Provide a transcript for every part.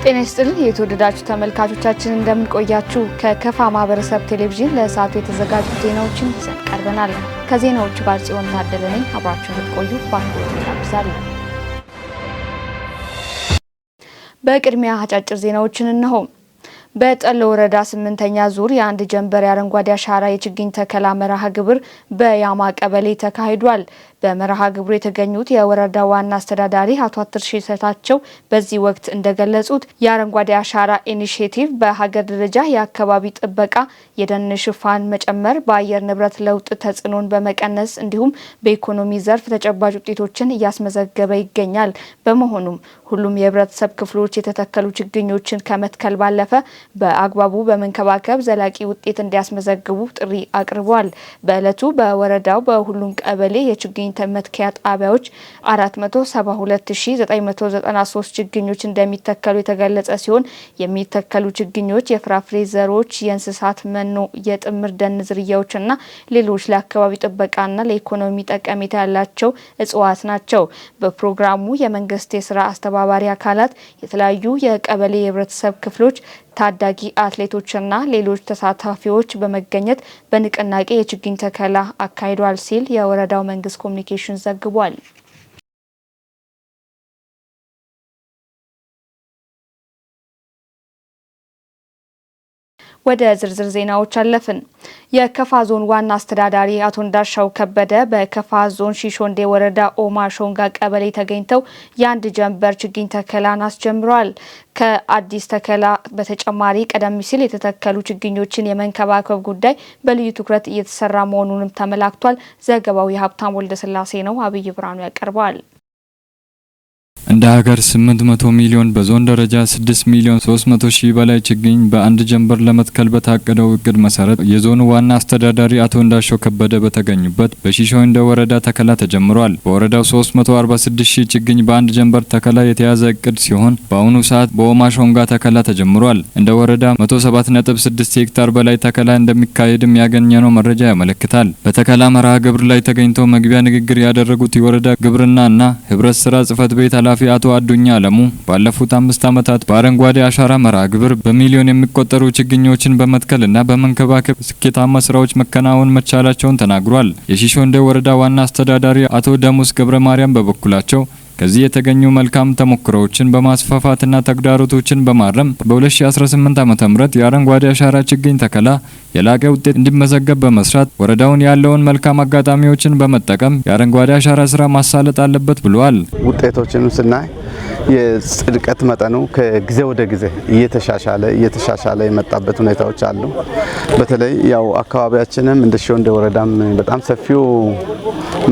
ጤና ይስጥልን የተወደዳችሁ ተመልካቾቻችን፣ እንደምን ቆያችሁ? ከከፋ ማህበረሰብ ቴሌቪዥን ለሰዓቱ የተዘጋጁ ዜናዎችን ይዘን ቀርበናል። ከዜናዎቹ ጋር ጽዮን ታደለ ነኝ። አብራችሁ እንድትቆዩ በአክብሮት እንጋብዛለን። በቅድሚያ አጫጭር ዜናዎችን እነሆ። በጠሎ ወረዳ 8ኛ ዙር የአንድ ጀንበር የአረንጓዴ አሻራ የችግኝ ተከላ መርሃ ግብር በያማ ቀበሌ ተካሂዷል። በመርሃ ግብሩ የተገኙት የወረዳ ዋና አስተዳዳሪ አቶ አትርሺ ሰታቸው በዚህ ወቅት እንደገለጹት የአረንጓዴ አሻራ initiative በሀገር ደረጃ የአካባቢ ጥበቃ፣ የደን ሽፋን መጨመር፣ በአየር ንብረት ለውጥ ተጽዕኖን በመቀነስ እንዲሁም በኢኮኖሚ ዘርፍ ተጨባጭ ውጤቶችን እያስመዘገበ ይገኛል። በመሆኑም ሁሉም የህብረተሰብ ክፍሎች የተተከሉ ችግኞችን ከመትከል ባለፈ በአግባቡ በመንከባከብ ዘላቂ ውጤት እንዲያስመዘግቡ ጥሪ አቅርበዋል። በዕለቱ በወረዳው በሁሉም ቀበሌ የችግኝ መትከያ ጣቢያዎች 472993 ችግኞች እንደሚተከሉ የተገለጸ ሲሆን የሚተከሉ ችግኞች የፍራፍሬ ዘሮች፣ የእንስሳት መኖ፣ የጥምር ደን ዝርያዎችና ሌሎች ለአካባቢ ጥበቃና ለኢኮኖሚ ጠቀሜታ ያላቸው እጽዋት ናቸው። በፕሮግራሙ የመንግስት የስራ አስተባባሪ አካላት፣ የተለያዩ የቀበሌ የህብረተሰብ ክፍሎች፣ ታዳጊ አትሌቶችና ሌሎች ተሳታፊዎች በመገኘት በንቅናቄ የችግኝ ተከላ አካሂዷል ሲል የወረዳው መንግስት ኮሚኒኬሽን ዘግቧል። ወደ ዝርዝር ዜናዎች አለፍን። የከፋ ዞን ዋና አስተዳዳሪ አቶ እንዳሻው ከበደ በከፋ ዞን ሺሾንዴ ወረዳ ኦማ ሾንጋ ቀበሌ ተገኝተው የአንድ ጀንበር ችግኝ ተከላን አስጀምረዋል። ከአዲስ ተከላ በተጨማሪ ቀደም ሲል የተተከሉ ችግኞችን የመንከባከብ ጉዳይ በልዩ ትኩረት እየተሰራ መሆኑንም ተመላክቷል። ዘገባው የሀብታም ወልደስላሴ ነው። አብይ ብርሃኑ ያቀርበዋል። እንደ ሀገር 800 ሚሊዮን፣ በዞን ደረጃ 6 ሚሊዮን 300 ሺህ በላይ ችግኝ በአንድ ጀንበር ለመትከል በታቀደው እቅድ መሰረት የዞኑ ዋና አስተዳዳሪ አቶ እንዳሻው ከበደ በተገኙበት በሺሾንደ ወረዳ ተከላ ተጀምሯል። በወረዳው 346 ሺህ ችግኝ በአንድ ጀንበር ተከላ የተያዘ እቅድ ሲሆን በአሁኑ ሰዓት በኦማ ሾንጋ ተከላ ተጀምሯል። እንደ ወረዳ 107.6 ሄክታር በላይ ተከላ እንደሚካሄድም ያገኘነው መረጃ ያመለክታል። በተከላ መርሃ ግብር ላይ ተገኝተው መግቢያ ንግግር ያደረጉት የወረዳ ግብርናና ህብረት ስራ ጽህፈት ቤት ኃላፊ አቶ አዱኛ አለሙ ባለፉት 5 ዓመታት በአረንጓዴ አሻራ መርሃ ግብር በሚሊዮን የሚቆጠሩ ችግኞችን በመትከልና በመንከባከብ ስኬታማ ስራዎች መከናወን መቻላቸውን ተናግሯል። የሺሾንዴ ወረዳ ዋና አስተዳዳሪ አቶ ደሙስ ገብረ ማርያም በበኩላቸው ከዚህ የተገኙ መልካም ተሞክሮዎችን በማስፋፋትና ተግዳሮቶችን በማረም በ2018 ዓ.ም የአረንጓዴ አሻራ ችግኝ ተከላ የላቀ ውጤት እንዲመዘገብ በመስራት ወረዳውን ያለውን መልካም አጋጣሚዎችን በመጠቀም የአረንጓዴ አሻራ ስራ ማሳለጥ አለበት ብለዋል። ውጤቶችን ስናይ የጽድቀት መጠኑ ከጊዜ ወደ ጊዜ እየተሻሻለ እየተሻሻለ የመጣበት ሁኔታዎች አሉ። በተለይ ያው አካባቢያችንም እንደ ሺሾንዴ ወረዳም በጣም ሰፊው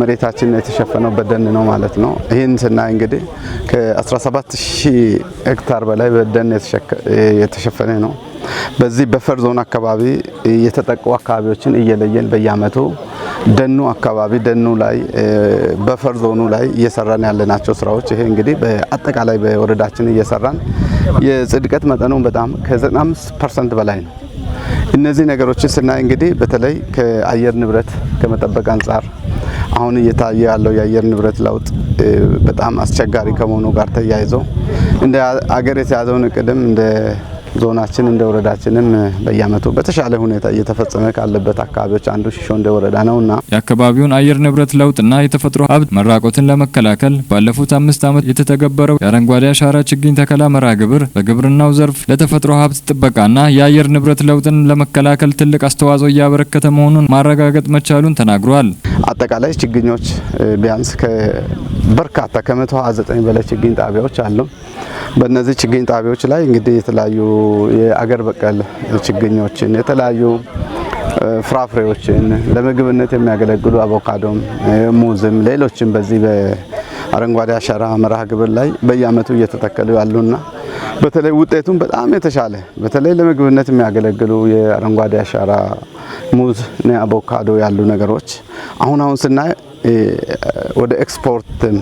መሬታችን የተሸፈነው በደን ነው ማለት ነው። ይህን ስናይ እንግዲህ ከ17,000 ሄክታር በላይ በደን የተሸፈነ ነው። በዚህ በፈር ዞን አካባቢ የተጠቁ አካባቢዎችን እየለየን በየአመቱ ደኑ አካባቢ ደኑ ላይ በፈር ዞኑ ላይ እየሰራን ያለናቸው ስራዎች ይሄ እንግዲህ በአጠቃላይ በወረዳችን እየሰራን የጽድቀት መጠኑ በጣም ከ95% በላይ ነው። እነዚህ ነገሮችን ስናይ እንግዲህ በተለይ ከአየር ንብረት ከመጠበቅ አንጻር አሁን እየታየ ያለው የአየር ንብረት ለውጥ በጣም አስቸጋሪ ከመሆኑ ጋር ተያይዞ እንደ አገር የተያዘውን እቅድም እንደ ዞናችን እንደ ወረዳችንም በየአመቱ በተሻለ ሁኔታ እየተፈጸመ ካለበት አካባቢዎች አንዱ ሺሾንዴ ወረዳ ነውና የአካባቢውን አየር ንብረት ለውጥና የተፈጥሮ ሀብት መራቆትን ለመከላከል ባለፉት 5 ዓመት የተተገበረው የአረንጓዴ አሻራ ችግኝ ተከላ መርሃ ግብር በግብርናው ዘርፍ ለተፈጥሮ ሀብት ጥበቃና የአየር ንብረት ለውጥን ለመከላከል ትልቅ አስተዋጽኦ እያበረከተ መሆኑን ማረጋገጥ መቻሉን ተናግሯል። አጠቃላይ ችግኞች ቢያንስ በርካታ ከ129 በላይ ችግኝ ጣቢያዎች አሉ። በእነዚህ ችግኝ ጣቢያዎች ላይ እንግዲህ የተለያዩ የአገር በቀል ችግኞችን፣ የተለያዩ ፍራፍሬዎችን፣ ለምግብነት የሚያገለግሉ አቮካዶም፣ ሙዝም፣ ሌሎችም በዚህ በአረንጓዴ አሻራ መርሃ ግብር ላይ በየአመቱ እየተተከሉ ያሉና በተለይ ውጤቱም በጣም የተሻለ በተለይ ለምግብነት የሚያገለግሉ የአረንጓዴ አሻራ ሙዝ እና አቮካዶ ያሉ ነገሮች አሁን አሁን ስናይ ወደ ኤክስፖርትም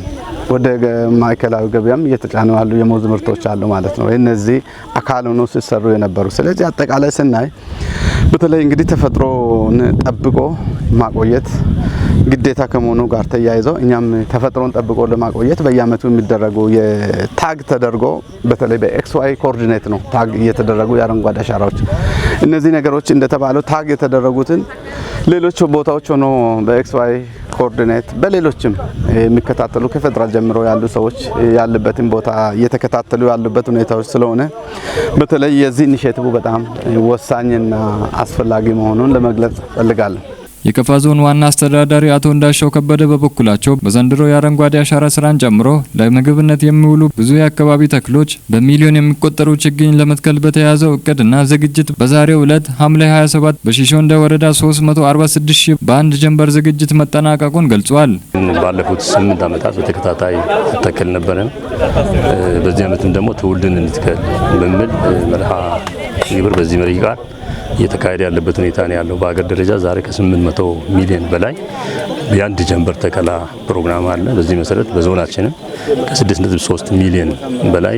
ወደ ማዕከላዊ ገበያም እየተጫኑ ያሉ የሙዝ ምርቶች አሉ ማለት ነው። እነዚህ አካል ሆኖ ሲሰሩ የነበሩ። ስለዚህ አጠቃላይ ስናይ በተለይ እንግዲህ ተፈጥሮን ጠብቆ ማቆየት ግዴታ ከመሆኑ ጋር ተያይዞ እኛም ተፈጥሮን ጠብቆ ለማቆየት በየአመቱ የሚደረጉ የ tag ተደርጎ፣ በተለይ በ XY coordinate ነው tag እየተደረጉ የአረንጓዴ አሻራዎች፣ እነዚህ ነገሮች እንደተባለው tag የተደረጉትን ሌሎች ቦታዎች ሆኖ በ XY coordinate በሌሎችም የሚከታተሉ ከፌዴራል ጀምሮ ያሉ ሰዎች ያሉበትን ቦታ እየተከታተሉ ያሉበት ሁኔታዎች ስለሆነ በተለይ የዚህ initiative በጣም ወሳኝና አስፈላጊ መሆኑን ለመግለጽ እፈልጋለሁ። የከፋ ዞን ዋና አስተዳዳሪ አቶ እንዳሻው ከበደ በበኩላቸው በዘንድሮ የአረንጓዴ አሻራ ስራን ጨምሮ ለምግብነት የሚውሉ ብዙ የአካባቢ ተክሎች በሚሊዮን የሚቆጠሩ ችግኝ ለመትከል በተያዘው እቅድና ዝግጅት በዛሬው ዕለት ሐምሌ 27 በሺሾንደ ወረዳ 346 ሺህ በአንድ ጀንበር ዝግጅት መጠናቀቁን ገልጿል። ባለፉት 8 ዓመታት በተከታታይ ተከል ነበረ። በዚህ ዓመትም ደግሞ ትውልድን እንትከል በሚል መርሃ ግብር በዚህ መሪ ቃል እየተካሄደ ያለበት ሁኔታ ነው ያለው። በሀገር ደረጃ ዛሬ ከ800 ሚሊዮን በላይ የአንድ ጀንበር ተከላ ፕሮግራም አለ። በዚህ መሰረት በዞናችንም ከ6.3 ሚሊዮን በላይ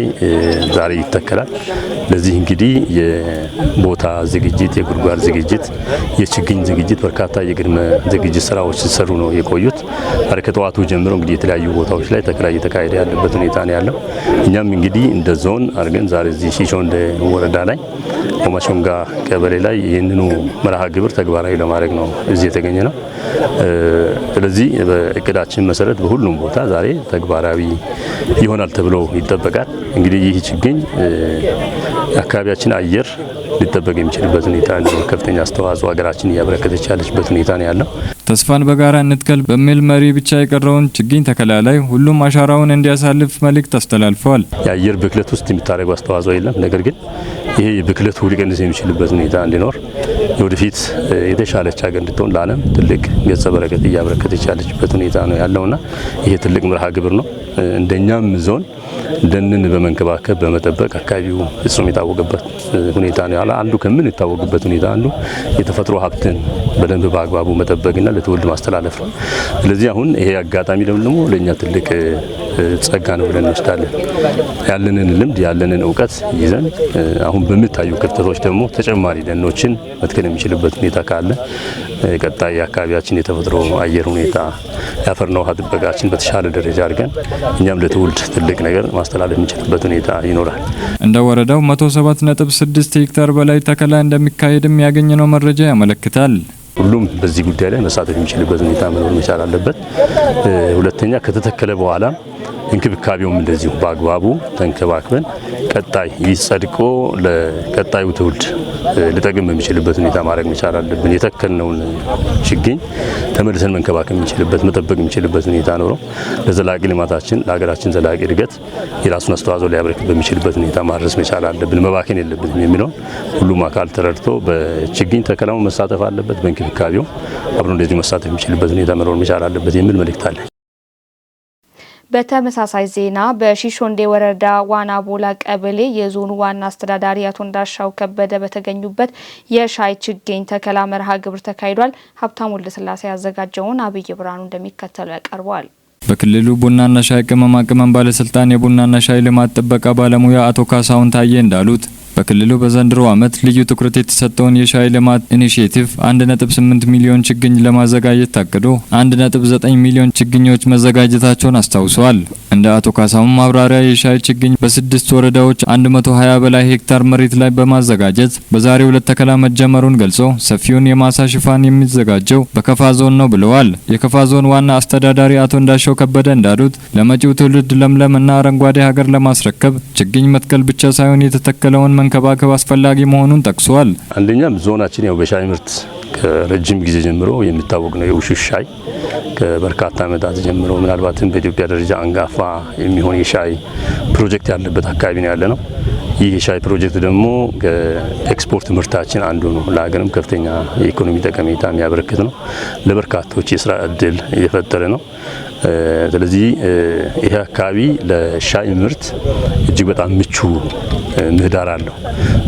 ዛሬ ይተከላል። ለዚህ እንግዲህ የቦታ ዝግጅት፣ የጉድጓድ ዝግጅት፣ የችግኝ ዝግጅት፣ በርካታ የቅድመ ዝግጅት ስራዎች ሲሰሩ ነው የቆዩት። ዛሬ ከጠዋቱ ጀምሮ እንግዲህ የተለያዩ ቦታዎች ላይ ተከላ እየተካሄደ ያለበት ሁኔታ ነው ያለው። እኛም እንግዲህ እንደ ዞን አድርገን ዛሬ እዚህ ሺሾንደ ወረዳ ላይ ኦማሾንጋ ቀበሌ ላይ ይህንኑ መርሃ ግብር ተግባራዊ ለማድረግ ነው እዚህ የተገኘ ነው። ስለዚህ በእቅዳችን መሰረት በሁሉም ቦታ ዛሬ ተግባራዊ ይሆናል ተብሎ ይጠበቃል። እንግዲህ ይህ ችግኝ የአካባቢያችን አየር ሊጠበቅ የሚችልበት ሁኔታ እንዲኖር ከፍተኛ አስተዋጽኦ ሀገራችን እያበረከተች ያለችበት ሁኔታ ነው ያለው። ተስፋን በጋራ እንትከል በሚል መሪ ብቻ የቀረውን ችግኝ ተከላ ላይ ሁሉም አሻራውን እንዲያሳልፍ መልእክት አስተላልፈዋል። የአየር ብክለት ውስጥ የሚታደርገው አስተዋጽኦ የለም። ነገር ግን ይሄ ብክለቱ ሊቀንስ የሚችልበት ሁኔታ እንዲኖር፣ ወደፊት የተሻለች ሀገር እንድትሆን ለዓለም ትልቅ ገጸ በረከት እያበረከተች ያለችበት ሁኔታ ነው ያለውና ይሄ ትልቅ መርሃ ግብር ነው። እንደኛም ዞን ደንን በመንከባከብ በመጠበቅ አካባቢው ፍጹም የታወቀበት ሁኔታ ነው ያለ። አንዱ ከምን የታወቀበት ሁኔታ አንዱ የተፈጥሮ ሀብትን በደንብ በአግባቡ መጠበቅና ለትውልድ ማስተላለፍ ነው። ስለዚህ አሁን ይሄ አጋጣሚ ደግሞ ለኛ ትልቅ ጸጋ ነው ብለን እንወስዳለን። ያለንን ልምድ፣ ያለንን እውቀት ይዘን አሁን በሚታዩ ክፍተቶች ደግሞ ተጨማሪ ደኖችን መትከል የሚችልበት ሁኔታ ካለ ቀጣይ የአካባቢያችን የተፈጥሮ አየር ሁኔታ፣ የአፈርና ውሃ ጥበቃችን በተሻለ ደረጃ አድርገን እኛም ለትውልድ ትልቅ ነገር ማስተላለፍ የሚችልበት ሁኔታ ይኖራል። እንደ ወረዳው 107.6 ሄክታር በላይ ተከላ እንደሚካሄድም ያገኘነው መረጃ ያመለክታል። ሁሉም በዚህ ጉዳይ ላይ መሳተፍ የሚችልበት ሁኔታ መኖር መቻል አለበት። ሁለተኛ ከተተከለ በኋላ እንክብካቤውም እንደዚሁ በአግባቡ ተንከባክበን ቀጣይ ይጸድቆ ለቀጣዩ ትውልድ ሊጠቅም የሚችልበት ሁኔታ ማድረግ መቻል አለብን። የተከልነውን ችግኝ ተመልሰን መንከባከብ የሚችልበት፣ መጠበቅ የሚችልበት ሁኔታ ኖሮ ለዘላቂ ልማታችን፣ ለሀገራችን ዘላቂ እድገት የራሱን አስተዋጽኦ ሊያበረክት በሚችልበት ሁኔታ ማድረስ መቻል አለብን። መባከን የለብንም የሚለውን ሁሉም አካል ተረድቶ በችግኝ ተከላው መሳተፍ አለበት። በእንክብካቤው አብሮ እንደዚሁ መሳተፍ የሚችልበት ሁኔታ መኖር መቻል አለበት የሚል መልእክት አለ። በተመሳሳይ ዜና በሺሾንዴ ወረዳ ዋና ቦላ ቀበሌ የዞኑ ዋና አስተዳዳሪ አቶ እንዳሻው ከበደ በተገኙበት የሻይ ችግኝ ተከላ መርሃ ግብር ተካሂዷል። ሀብታሙ ወልደስላሴ ያዘጋጀውን አብይ ብርሃኑ እንደሚከተለው ያቀርበዋል። በክልሉ ቡናና ሻይ ቅመማ ቅመም ባለስልጣን የቡናና ሻይ ልማት ጥበቃ ባለሙያ አቶ ካሳሁን ታዬ እንዳሉት በክልሉ በዘንድሮ ዓመት ልዩ ትኩረት የተሰጠውን የሻይ ልማት initiative 1.8 ሚሊዮን ችግኝ ለማዘጋጀት ታቅዶ 1.9 ሚሊዮን ችግኞች መዘጋጀታቸውን አስታውሰዋል። እንደ አቶ ካሳሁን ማብራሪያ የሻይ ችግኝ በስድስት ወረዳዎች 120 በላይ ሄክታር መሬት ላይ በማዘጋጀት በዛሬው ዕለት ተከላ መጀመሩን ገልጾ ሰፊውን የማሳ ሽፋን የሚዘጋጀው በከፋ ዞን ነው ብለዋል። የከፋ ዞን ዋና አስተዳዳሪ አቶ እንዳሻው ከበደ እንዳሉት ለመጪው ትውልድ ለምለም እና አረንጓዴ ሀገር ለማስረከብ ችግኝ መትከል ብቻ ሳይሆን የተተከለውን መንከባከብ አስፈላጊ መሆኑን ጠቅሷል። አንደኛም ዞናችን ያው በሻይ ምርት ከረጅም ጊዜ ጀምሮ የሚታወቅ ነው። የውሹሽ ሻይ ከበርካታ ዓመታት ጀምሮ ምናልባትም በኢትዮጵያ ደረጃ አንጋፋ የሚሆን የሻይ ፕሮጀክት ያለበት አካባቢ ነው ያለ ነው። ይህ የሻይ ፕሮጀክት ደግሞ ከኤክስፖርት ምርታችን አንዱ ነው። ለሀገርም ከፍተኛ የኢኮኖሚ ጠቀሜታ የሚያበረክት ነው። ለበርካቶች የስራ እድል እየፈጠረ ነው። ስለዚህ ይሄ አካባቢ ለሻይ ምርት እጅግ በጣም ምቹ ምህዳር አለው።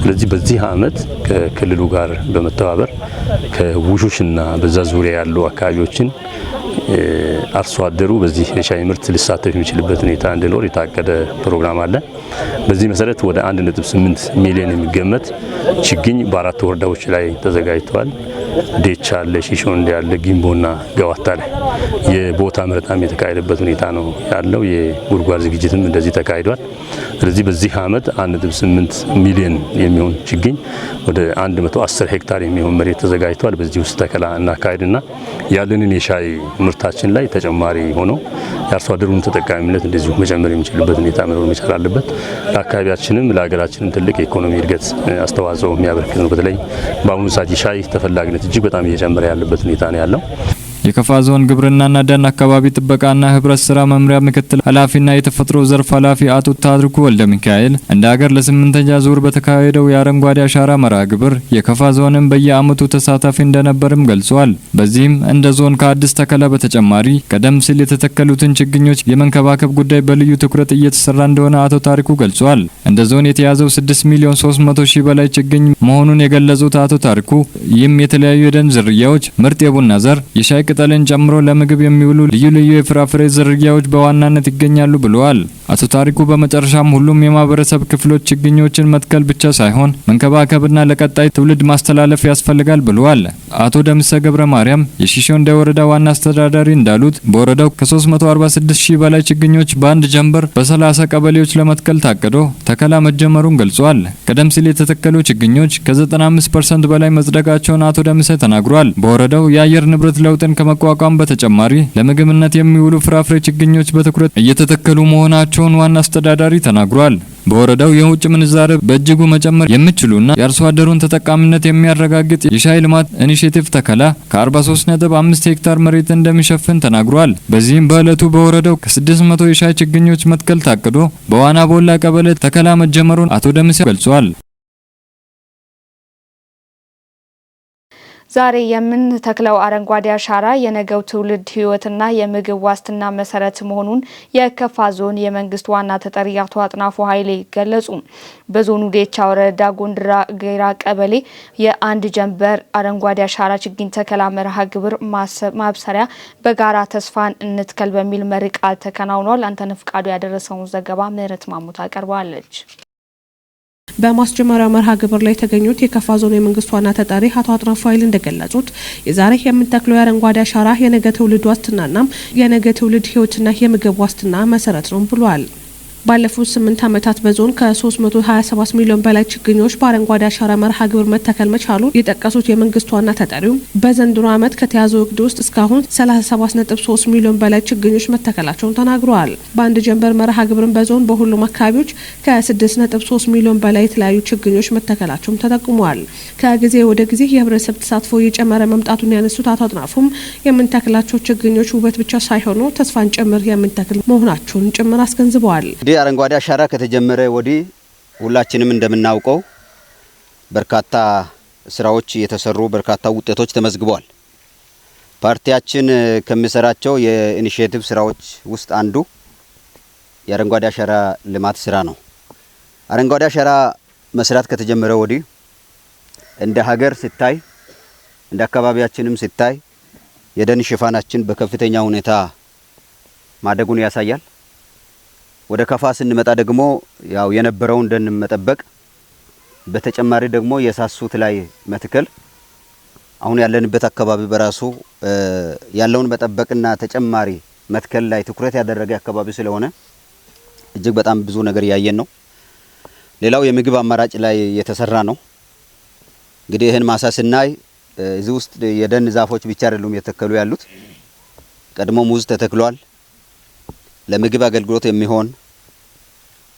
ስለዚህ በዚህ አመት ከክልሉ ጋር በመተባበር ከውሹሽና በዛ ዙሪያ ያሉ አካባቢዎችን አርሶ አደሩ በዚህ የሻይ ምርት ሊሳተፍ የሚችልበት ሁኔታ እንዲኖር የታቀደ ፕሮግራም አለ። በዚህ መሰረት ወደ 1.8 ሚሊዮን የሚገመት ችግኝ በአራት ወረዳዎች ላይ ተዘጋጅተዋል። ዴቻ አለ፣ ሺሾንዴ አለ፣ ጊምቦና ገዋታ ላይ የቦታ መረጣም የተካሄደበት ሁኔታ ነው ያለው። የጉድጓድ ዝግጅትም እንደዚህ ተካሂዷል። ስለዚህ በዚህ አመት 1.8 ሚሊዮን የሚሆን ችግኝ ወደ 110 ሄክታር የሚሆን መሬት ተዘጋጅቷል። በዚህ ውስጥ ተከላ እናካሄድና ያለንን የሻይ ምርታችን ላይ ተጨማሪ ሆኖ የአርሶ አደሩን ተጠቃሚነት እንደዚሁ መጨመር የሚችልበት ሁኔታ መኖር መቻል አለበት። ለአካባቢያችንም ለሀገራችንም ትልቅ የኢኮኖሚ እድገት አስተዋጽኦ የሚያበረክት ነው። በተለይ በአሁኑ ሰዓት የሻይ ተፈላጊነት እጅግ በጣም እየጨመረ ያለበት ሁኔታ ነው ያለው። የከፋ ዞን ግብርናና ደን አካባቢ ጥበቃና ህብረት ስራ መምሪያ ምክትል ኃላፊና የተፈጥሮ ዘርፍ ኃላፊ አቶ ታሪኩ ወልደ ሚካኤል እንደ ሀገር ለ8ኛ ዙር በተካሄደው የአረንጓዴ አሻራ መርሃ ግብር የከፋ ዞንም በየአመቱ ተሳታፊ እንደነበርም ገልጿል። በዚህም እንደ ዞን ከአዲስ ተከላ በተጨማሪ ቀደም ሲል የተተከሉትን ችግኞች የመንከባከብ ጉዳይ በልዩ ትኩረት እየተሰራ እንደሆነ አቶ ታሪኩ ገልጿል። እንደ ዞን የተያዘው 6 ሚሊዮን 300 ሺህ በላይ ችግኝ መሆኑን የገለጹት አቶ ታሪኩ ይህም የተለያዩ የደን ዝርያዎች፣ ምርጥ የቡና ዘር፣ የሻይ ቅጠልን ጨምሮ ለምግብ የሚውሉ ልዩ ልዩ የፍራፍሬ ዝርያዎች በዋናነት ይገኛሉ ብለዋል። አቶ ታሪኩ በመጨረሻም ሁሉም የማህበረሰብ ክፍሎች ችግኞችን መትከል ብቻ ሳይሆን መንከባከብና ለቀጣይ ትውልድ ማስተላለፍ ያስፈልጋል ብለዋል። አቶ ደምሰ ገብረ ማርያም የሺሾንዴ ወረዳ ዋና አስተዳዳሪ እንዳሉት በወረዳው ከ346 ሺህ በላይ ችግኞች በአንድ ጀንበር በ30 ቀበሌዎች ለመትከል ታቅዶ ተከላ መጀመሩን ገልጿል። ቀደም ሲል የተተከሉ ችግኞች ከ95% በላይ መጽደቃቸውን አቶ ደምሰ ተናግሯል። በወረዳው የአየር ንብረት ለውጥን ከመቋቋም በተጨማሪ ለምግብነት የሚውሉ ፍራፍሬ ችግኞች በትኩረት እየተተከሉ መሆናቸውን ዋና አስተዳዳሪ ተናግሯል። በወረዳው የውጭ ምንዛሬ በእጅጉ መጨመር የሚችሉና የአርሶ አደሩን ተጠቃሚነት የሚያረጋግጥ የሻይ ልማት ኢኒሼቲቭ ተከላ ከ43.5 ሄክታር መሬት እንደሚሸፍን ተናግሯል። በዚህም በእለቱ በወረዳው ከ600 የሻይ ችግኞች መትከል ታቅዶ በዋና ቦላ ቀበሌ ተከላ መጀመሩን አቶ ደምሴ ገልጿል። ዛሬ የምንተክለው አረንጓዴ አሻራ የነገው ትውልድ ሕይወትና የምግብ ዋስትና መሰረት መሆኑን የከፋ ዞን የመንግስት ዋና ተጠሪ አቶ አጥናፉ ኃይሌ ገለጹ። በዞኑ ዴቻ ወረዳ ጎንድራ ጌራ ቀበሌ የአንድ ጀንበር አረንጓዴ አሻራ ችግኝ ተከላ መርሃ ግብር ማብሰሪያ በጋራ ተስፋን እንትከል በሚል መሪ ቃል ተከናውኗል። አንተነህ ፍቃዱ ያደረሰውን ዘገባ ምህረት ማሙት አቀርበዋለች። በማስጀመሪያው መርሃ ግብር ላይ የተገኙት የከፋ ዞን የመንግስት ዋና ተጠሪ አቶ አጥናፉ ኃይል እንደገለጹት የዛሬ የምንተክለው የአረንጓዴ አሻራ የነገ ትውልድ ዋስትናና የነገ ትውልድ ሕይወትና የምግብ ዋስትና መሰረት ነው ብሏል። ባለፉት 8 ዓመታት በዞን ከ327 ሚሊዮን በላይ ችግኞች በአረንጓዴ አሻራ መርሃ ግብር መተከል መቻሉን የጠቀሱት የመንግስት ዋና ተጠሪው በዘንድሮ ዓመት ከተያዘው እቅድ ውስጥ እስካሁን 37.3 ሚሊዮን በላይ ችግኞች መተከላቸውን ተናግረዋል። በአንድ ጀንበር መርሃ ግብርን በዞን በሁሉም አካባቢዎች ከ6.3 ሚሊዮን በላይ የተለያዩ ችግኞች መተከላቸውም ተጠቁሟል። ከጊዜ ወደ ጊዜ የህብረተሰብ ተሳትፎ እየጨመረ መምጣቱን ያነሱት አቶ አጥናፉም የምንተክላቸው ችግኞች ውበት ብቻ ሳይሆኑ ተስፋን ጭምር የምንተክል መሆናቸውን ጭምር አስገንዝበዋል። አረንጓዴ አሻራ ከተጀመረ ወዲህ ሁላችንም እንደምናውቀው በርካታ ስራዎች የተሰሩ በርካታ ውጤቶች ተመዝግበዋል። ፓርቲያችን ከሚሰራቸው የኢኒሼቲቭ ስራዎች ውስጥ አንዱ የአረንጓዴ አሻራ ልማት ስራ ነው። አረንጓዴ አሻራ መስራት ከተጀመረ ወዲህ እንደ ሀገር ሲታይ እንደ አካባቢያችንም ሲታይ የደን ሽፋናችን በከፍተኛ ሁኔታ ማደጉን ያሳያል። ወደ ከፋ ስንመጣ ደግሞ ያው የነበረውን ደን መጠበቅ በተጨማሪ ደግሞ የሳሱት ላይ መትከል አሁን ያለንበት አካባቢ በራሱ ያለውን መጠበቅና ተጨማሪ መትከል ላይ ትኩረት ያደረገ አካባቢ ስለሆነ እጅግ በጣም ብዙ ነገር ያየን ነው። ሌላው የምግብ አማራጭ ላይ የተሰራ ነው። እንግዲህ ይህን ማሳ ስናይ እዚህ ውስጥ የደን ዛፎች ብቻ አይደሉም የተተከሉ ያሉት። ቀድሞ ሙዝ ተተክሏል። ለምግብ አገልግሎት የሚሆን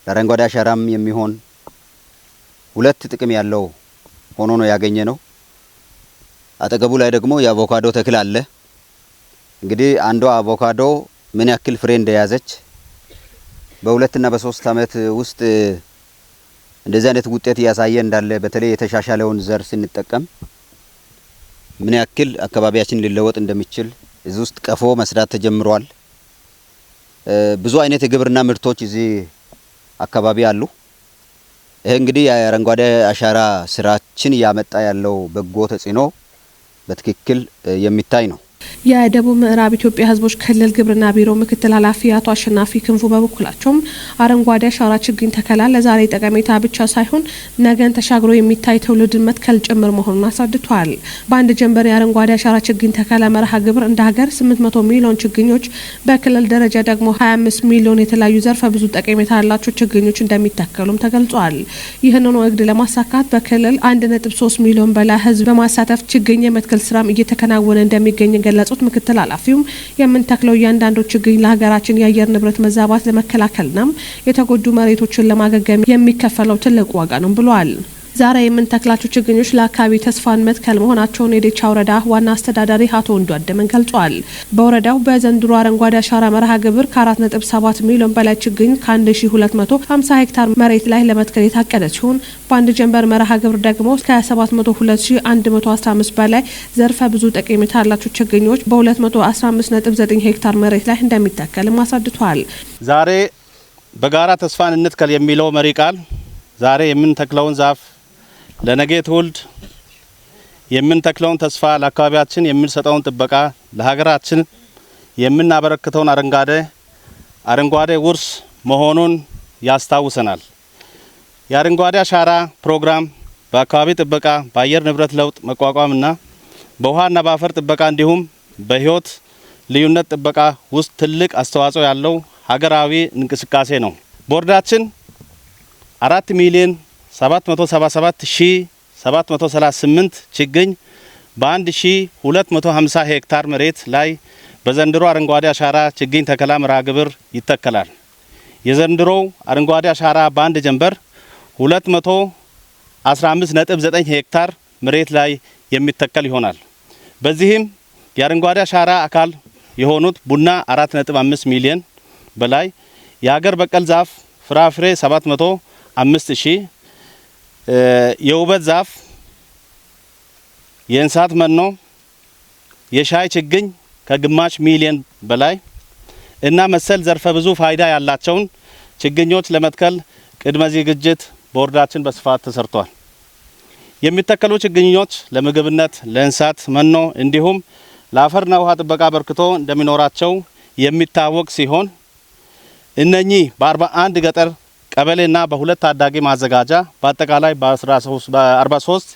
ለአረንጓዴ አሻራም የሚሆን ሁለት ጥቅም ያለው ሆኖ ነው ያገኘ ነው። አጠገቡ ላይ ደግሞ የአቮካዶ ተክል አለ። እንግዲህ አንዷ አቮካዶ ምን ያክል ፍሬ እንደያዘች በ2 እና በ3 ዓመት ውስጥ እንደዚህ አይነት ውጤት እያሳየ እንዳለ በተለይ የተሻሻለውን ዘር ስንጠቀም ምን ያክል አካባቢያችን ሊለወጥ እንደሚችል እዚህ ውስጥ ቀፎ መስራት ተጀምሯል። ብዙ አይነት የግብርና ምርቶች እዚህ አካባቢ አሉ። ይሄ እንግዲህ የአረንጓዴ አሻራ ስራችን ያመጣ ያለው በጎ ተጽዕኖ በትክክል የሚታይ ነው። የደቡብ ምዕራብ ኢትዮጵያ ሕዝቦች ክልል ግብርና ቢሮ ምክትል ኃላፊ አቶ አሸናፊ ክንፉ በበኩላቸውም አረንጓዴ አሻራ ችግኝ ተከላ ለዛሬ ጠቀሜታ ብቻ ሳይሆን ነገን ተሻግሮ የሚታይ ትውልድን መትከል ጭምር መሆኑን አስረድተዋል። በአንድ ጀንበር የአረንጓዴ አሻራ ችግኝ ተከላ መርሃ ግብር እንደ ሀገር 800 ሚሊዮን ችግኞች፣ በክልል ደረጃ ደግሞ 25 ሚሊዮን የተለያዩ ዘርፈ ብዙ ጠቀሜታ ያላቸው ችግኞች እንደሚተከሉም ተገልጿል። ይህንኑ እቅድ ለማሳካት በክልል 1.3 ሚሊዮን በላይ ሕዝብ በማሳተፍ ችግኝ የመትከል ስራም እየተከናወነ እንደሚገኝ የገለጹት ምክትል ኃላፊውም የምንተክለው እያንዳንዱ ችግኝ ለሀገራችን የአየር ንብረት መዛባት ለመከላከልና የተጎዱ መሬቶችን ለማገገም የሚከፈለው ትልቅ ዋጋ ነው ብለዋል። ዛሬ የምንተክላቸው ችግኞች ለአካባቢ ተስፋን መትከል መሆናቸውን የዴቻ ወረዳ ዋና አስተዳዳሪ አቶ ወንዱ አደመን ገልጿል። በወረዳው በዘንድሮ አረንጓዴ አሻራ መርሃ ግብር ከ4.7 ሚሊዮን በላይ ችግኝ ከ1250 ሄክታር መሬት ላይ ለመትከል የታቀደ ሲሆን፣ በአንድ ጀንበር መርሃ ግብር ደግሞ ከ702,115 በላይ ዘርፈ ብዙ ጠቀሜታ ያላቸው ችግኞች በ215.9 ሄክታር መሬት ላይ እንደሚተከልም አስረድቷል። ዛሬ በጋራ ተስፋን እንትከል የሚለው መሪ ቃል ዛሬ የምንተክለውን ዛፍ ለነገ ትውልድ የምንተክለውን ተስፋ፣ ለአካባቢያችን የምንሰጠውን ጥበቃ፣ ለሀገራችን የምናበረክተውን አረንጓዴ ውርስ መሆኑን ያስታውሰናል። የአረንጓዴ አሻራ ፕሮግራም በአካባቢ ጥበቃ፣ በአየር ንብረት ለውጥ መቋቋምና በውሃና በአፈር ጥበቃ እንዲሁም በሕይወት ልዩነት ጥበቃ ውስጥ ትልቅ አስተዋጽኦ ያለው ሀገራዊ እንቅስቃሴ ነው። ቦርዳችን 4,777,738 ችግኝ በ1250 ሄክታር መሬት ላይ በዘንድሮ አረንጓዴ አሻራ ችግኝ ተከላ መርሃ ግብር ይተከላል። የዘንድሮው አረንጓዴ አሻራ በአንድ ጀንበር 215.9 ሄክታር መሬት ላይ የሚተከል ይሆናል። በዚህም የአረንጓዴ አሻራ አካል የሆኑት ቡና 4.5 ሚሊዮን በላይ፣ የሀገር በቀል ዛፍ ፍራፍሬ 705 ሺህ፣ የውበት ዛፍ፣ የእንስሳት መኖ፣ የሻይ ችግኝ ከግማሽ ሚሊዮን በላይ እና መሰል ዘርፈ ብዙ ፋይዳ ያላቸውን ችግኞች ለመትከል ቅድመ ዝግጅት በወረዳችን በስፋት ተሰርቷል። የሚተከሉ ችግኞች ለምግብነት፣ ለእንስሳት መኖ እንዲሁም ለአፈርና ውሃ ጥበቃ አበርክቶ እንደሚኖራቸው የሚታወቅ ሲሆን፣ እነኚህ በ41 ገጠር ቀበሌና በሁለት ታዳጊ ማዘጋጃ በአጠቃላይ በ43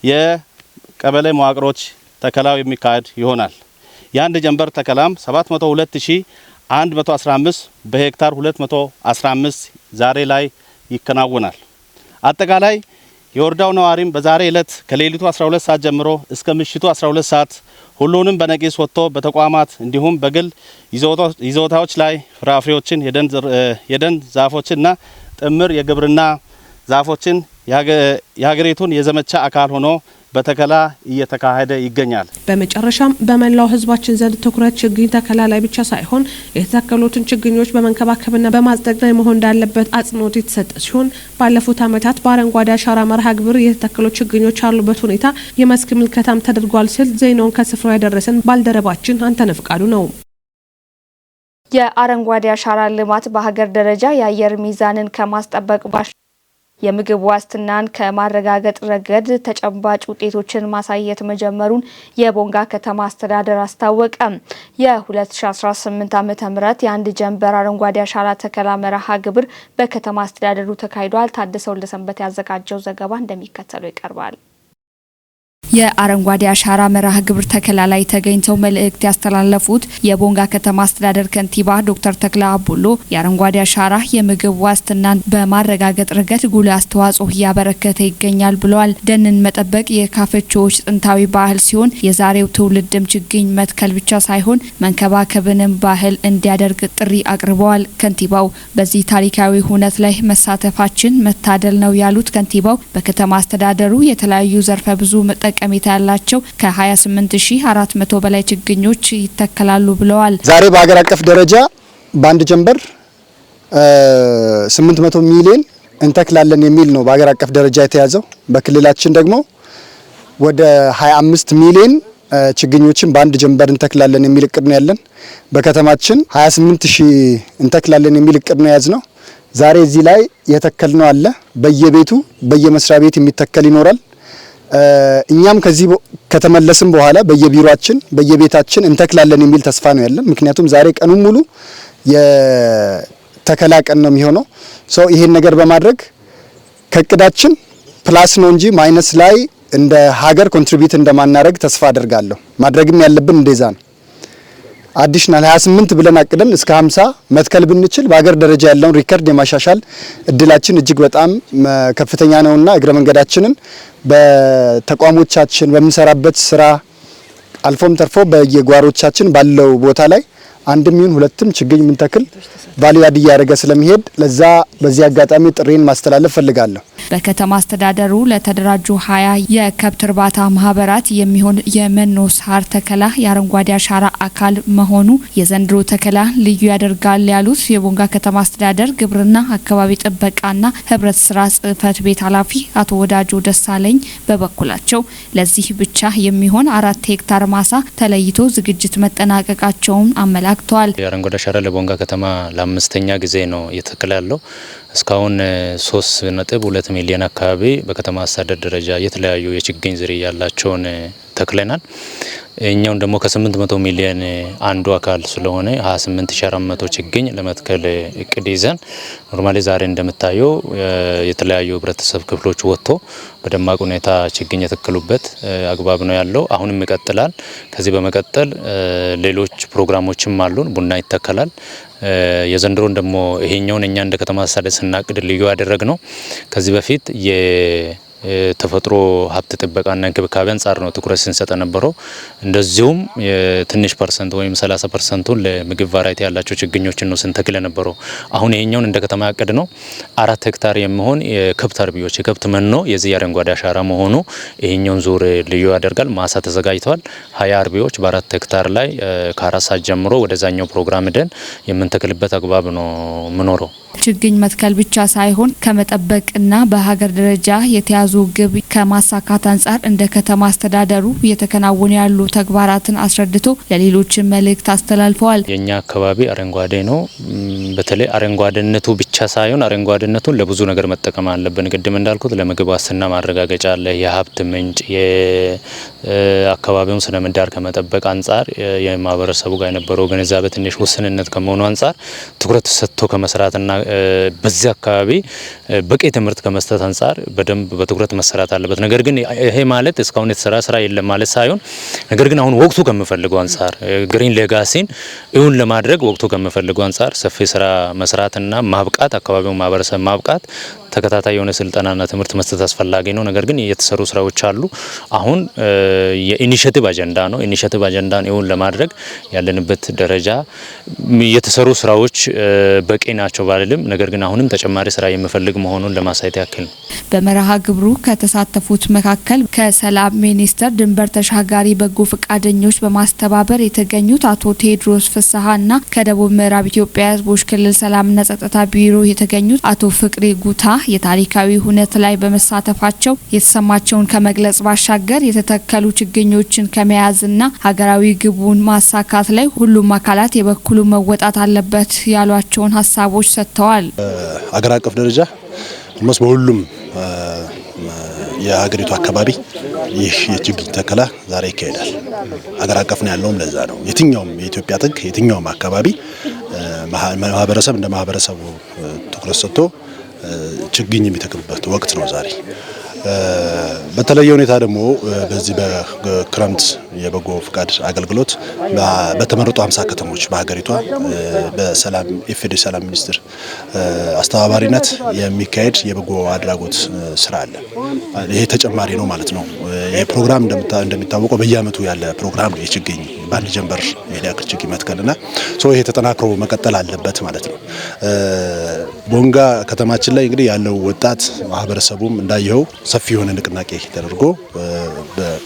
የቀበሌ መዋቅሮች ተከላው የሚካሄድ ይሆናል። የአንድ ጀንበር ተከላም 702,115 በሄክታር 215 ዛሬ ላይ ይከናወናል። አጠቃላይ የወረዳው ነዋሪም በዛሬ ዕለት ከሌሊቱ 12 ሰዓት ጀምሮ እስከ ምሽቱ 12 ሰዓት ሁሉንም በነቂስ ወጥቶ በተቋማት እንዲሁም በግል ይዞታዎች ላይ ፍራፍሬዎችን፣ የደን ዛፎችንና ጥምር የግብርና ዛፎችን የሀገሪቱን የዘመቻ አካል ሆኖ በተከላ እየተካሄደ ይገኛል። በመጨረሻም በመላው ሕዝባችን ዘንድ ትኩረት ችግኝ ተከላ ላይ ብቻ ሳይሆን የተተከሉትን ችግኞች በመንከባከብና በማጽደቅ ላይ መሆን እንዳለበት አጽንኦት የተሰጠ ሲሆን፣ ባለፉት ዓመታት በአረንጓዴ አሻራ መርሃ ግብር የተተከሉ ችግኞች ያሉበት ሁኔታ የመስክ ምልከታም ተደርጓል ሲል ዜናውን ከስፍራው ያደረሰን ባልደረባችን አንተነህ ፍቃዱ ነው። የአረንጓዴ አሻራ ልማት በሀገር ደረጃ የአየር ሚዛንን ከማስጠበቅ ባሻገር የምግብ ዋስትናን ከማረጋገጥ ረገድ ተጨባጭ ውጤቶችን ማሳየት መጀመሩን የቦንጋ ከተማ አስተዳደር አስታወቀ። የ2018 ዓ.ም የአንድ ጀንበር አረንጓዴ አሻራ ተከላ መርሃ ግብር በከተማ አስተዳደሩ ተካሂዷል። ታደሰ ወልደሰንበት ያዘጋጀው ዘገባ እንደሚከተለው ይቀርባል። የአረንጓዴ አሻራ መርሃ ግብር ተከላ ላይ ተገኝተው መልእክት ያስተላለፉት የቦንጋ ከተማ አስተዳደር ከንቲባ ዶክተር ተክለ አቡሎ የአረንጓዴ አሻራ የምግብ ዋስትናን በማረጋገጥ ረገድ ጉልህ አስተዋጽኦ እያበረከተ ይገኛል ብለዋል። ደንን መጠበቅ የካፈቾዎች ጥንታዊ ባህል ሲሆን፣ የዛሬው ትውልድም ችግኝ መትከል ብቻ ሳይሆን መንከባከብንም ባህል እንዲያደርግ ጥሪ አቅርበዋል። ከንቲባው በዚህ ታሪካዊ ሁነት ላይ መሳተፋችን መታደል ነው ያሉት ከንቲባው፣ በከተማ አስተዳደሩ የተለያዩ ዘርፈ ብዙ ጠቀሜታ ያላቸው ከ28,400 በላይ ችግኞች ይተከላሉ ብለዋል። ዛሬ በሀገር አቀፍ ደረጃ በአንድ ጀንበር 800 ሚሊዮን እንተክላለን የሚል ነው በሀገር አቀፍ ደረጃ የተያዘው። በክልላችን ደግሞ ወደ 25 ሚሊዮን ችግኞችን በአንድ ጀንበር እንተክላለን የሚል እቅድ ነው ያለን። በከተማችን 28 ሺህ እንተክላለን የሚል እቅድ ነው የያዝነው። ዛሬ እዚህ ላይ የተከልነው አለ። በየቤቱ በየመስሪያ ቤት የሚተከል ይኖራል። እኛም ከዚህ ከተመለስን በኋላ በየቢሮአችን በየቤታችን እንተክላለን የሚል ተስፋ ነው ያለን። ምክንያቱም ዛሬ ቀኑን ሙሉ የተከላ ቀን ነው የሚሆነው። So ይሄን ነገር በማድረግ ከእቅዳችን plus ነው እንጂ minus ላይ እንደ ሀገር contribute እንደማናደርግ ተስፋ አደርጋለሁ። ማድረግም ያለብን እንደዛ ነው። Additional 28 ብለን አቅደን እስከ 50 መትከል ብንችል በሀገር ደረጃ ያለውን record የማሻሻል እድላችን እጅግ በጣም ከፍተኛ ነውና እግረ መንገዳችንን በተቋሞቻችን በምንሰራበት ስራ አልፎም ተርፎ በየጓሮቻችን ባለው ቦታ ላይ አንድም ይሁን ሁለትም ችግኝ ምንተክል value add እያደረገ ስለሚሄድ ለዛ በዚህ አጋጣሚ ጥሪን ማስተላለፍ ፈልጋለሁ። በከተማ አስተዳደሩ ለተደራጁ 20 የከብት እርባታ ማህበራት የሚሆን የመኖ ሳር ተከላ የአረንጓዴ አሻራ አካል መሆኑ የዘንድሮ ተከላ ልዩ ያደርጋል ያሉት የቦንጋ ከተማ አስተዳደር ግብርና አካባቢ ጥበቃና ህብረት ስራ ጽህፈት ቤት ኃላፊ አቶ ወዳጆ ደሳለኝ በበኩላቸው ለዚህ ብቻ የሚሆን 4 ሄክታር ማሳ ተለይቶ ዝግጅት መጠናቀቃቸውን አመላክተዋል። የአረንጓዴ አሻራ ለቦንጋ ከተማ ለአምስተኛ ጊዜ ነው እየተተከለ ያለው። እስካሁን 3.2 ሚሊዮን አካባቢ በከተማ አስተዳደር ደረጃ የተለያዩ የችግኝ ዝርያ ያላቸውን ተክለናል። እኛውን ደግሞ ከ800 ሚሊዮን አንዱ አካል ስለሆነ 28400 ችግኝ ለመትከል እቅድ ይዘን normally ዛሬ እንደምታየው የተለያዩ ህብረተሰብ ክፍሎች ወጥቶ በደማቅ ሁኔታ ችግኝ የተከሉበት አግባብ ነው ያለው። አሁንም ይቀጥላል። ከዚህ በመቀጠል ሌሎች ፕሮግራሞችም አሉን። ቡና ይተከላል። የዘንድሮን ደግሞ ይሄኛውን እኛ እንደ ከተማ አስተዳደር ስናቅድ ልዩ ያደረግነው ከዚህ በፊት የተፈጥሮ ሀብት ጥበቃና እንክብካቤ አንጻር ነው ትኩረት ስንሰጥ የነበረው። እንደዚሁም የትንሽ percent ወይም 30%ቱን ለምግብ variety ያላቸው ችግኞችን ነው ስንተክል የነበረው። አሁን ይሄኛውን እንደ ከተማ ያቀድነው 4 ሄክታር የሚሆን የከብት አርቢዎች የከብት መኖ የዚህ የአረንጓዴ አሻራ መሆኑ ይሄኛውን ዙር ልዩ ያደርጋል። ማሳ ተዘጋጅቷል። 20 አርቢዎች በ4 ሄክታር ላይ ከ4 ሰዓት ጀምሮ ወደዛኛው ፕሮግራም ደን የምንተክልበት አግባብ ነው የምኖረው። ችግኝ መትከል ብቻ ሳይሆን ከመጠበቅና በሀገር ደረጃ የተያዙ ግብ ከማሳካት አንጻር እንደ ከተማ አስተዳደሩ እየተከናወኑ ያሉ ተግባራትን አስረድቶ ለሌሎች መልእክት አስተላልፈዋል። የኛ አካባቢ አረንጓዴ ነው። በተለይ አረንጓዴነቱ ብቻ ሳይሆን አረንጓዴነቱን ለብዙ ነገር መጠቀም አለብን። ቅድም እንዳልኩት ለምግብ ዋስትና ማረጋገጫ አለ፣ የሀብት ምንጭ፣ የአካባቢውን ስነ ምህዳር ከመጠበቅ አንጻር የማህበረሰቡ ጋር የነበረው ግንዛቤ ትንሽ ውስንነት ከመሆኑ አንጻር ትኩረት ሰጥቶ ከመስራትና በዚህ አካባቢ በቂ ትምህርት ከመስጠት አንጻር በደንብ በትኩረት መሰራት አለበት። ነገር ግን ይሄ ማለት እስካሁን የተሰራ ስራ የለም ማለት ሳይሆን ነገር ግን አሁን ወቅቱ ከምፈልገው አንጻር green legacy ን እውን ለማድረግ ወቅቱ ከምፈልገው አንጻር ሰፊ ስራ መስራትና ማብቃት፣ አካባቢውን ማህበረሰብ ማብቃት፣ ተከታታይ የሆነ ስልጠናና ትምህርት መስጠት አስፈላጊ ነው። ነገር ግን የተሰሩ ስራዎች አሉ። አሁን የ initiative አጀንዳ ነው። Initiative አጀንዳን እውን ለማድረግ ያለንበት ደረጃ የተሰሩ ስራዎች በቂ ናቸው ባልልም ነገር ግን አሁንም ተጨማሪ ስራ የሚፈልግ መሆኑን ለማሳየት ያክል ነው። በመርሃ ግብሩ ከተሳተፉት መካከል ከሰላም ሚኒስቴር ድንበር ተሻጋሪ በጎ ፈቃደኞች በማስተባበር የተገኙት አቶ ቴዎድሮስ ፍስሐና ከደቡብ ምዕራብ ኢትዮጵያ ሕዝቦች ክልል ሰላምና ጸጥታ ቢሮ የተገኙት አቶ ፍቅሬ ጉታ የታሪካዊ ሁነት ላይ በመሳተፋቸው የተሰማቸውን ከመግለጽ ባሻገር የተተከሉ ችግኞችን ከመያዝና ሀገራዊ ግቡን ማሳካት ላይ ሁሉም አካላት የበኩሉን መወጣት አለበት ያሏቸውን ሀሳቦች ሰጥተዋል። አገር አቀፍ ደረጃ almost በሁሉም የሀገሪቱ አካባቢ ይህ የችግኝ ተከላ ዛሬ ይካሄዳል። አገር አቀፍ ነው ያለውም ለዛ ነው። የትኛውም የኢትዮጵያ ጥግ የትኛውም አካባቢ ማህበረሰብ እንደ ማህበረሰቡ ትኩረት ሰጥቶ ችግኝ የሚተክልበት ወቅት ነው ዛሬ። በተለየ ሁኔታ ደግሞ በዚህ በክረምት የበጎ ፍቃድ አገልግሎት በተመረጡ 50 ከተሞች በሀገሪቷ በሰላም ኢፌዴሪ ሰላም ሚኒስቴር አስተባባሪነት የሚካሄድ የበጎ አድራጎት ስራ አለ። ይሄ ተጨማሪ ነው ማለት ነው። ይሄ ፕሮግራም እንደሚታወቀው በየአመቱ ያለ ፕሮግራም ነው። የችግኝ በአንድ ጀንበር ይሄን ያክል ችግኝ መትከልና so ይሄ ተጠናክሮ መቀጠል አለበት ማለት ነው። ቦንጋ ከተማችን ላይ እንግዲህ ያለው ወጣት ማህበረሰቡም እንዳየኸው ሰፊ የሆነ ንቅናቄ ተደርጎ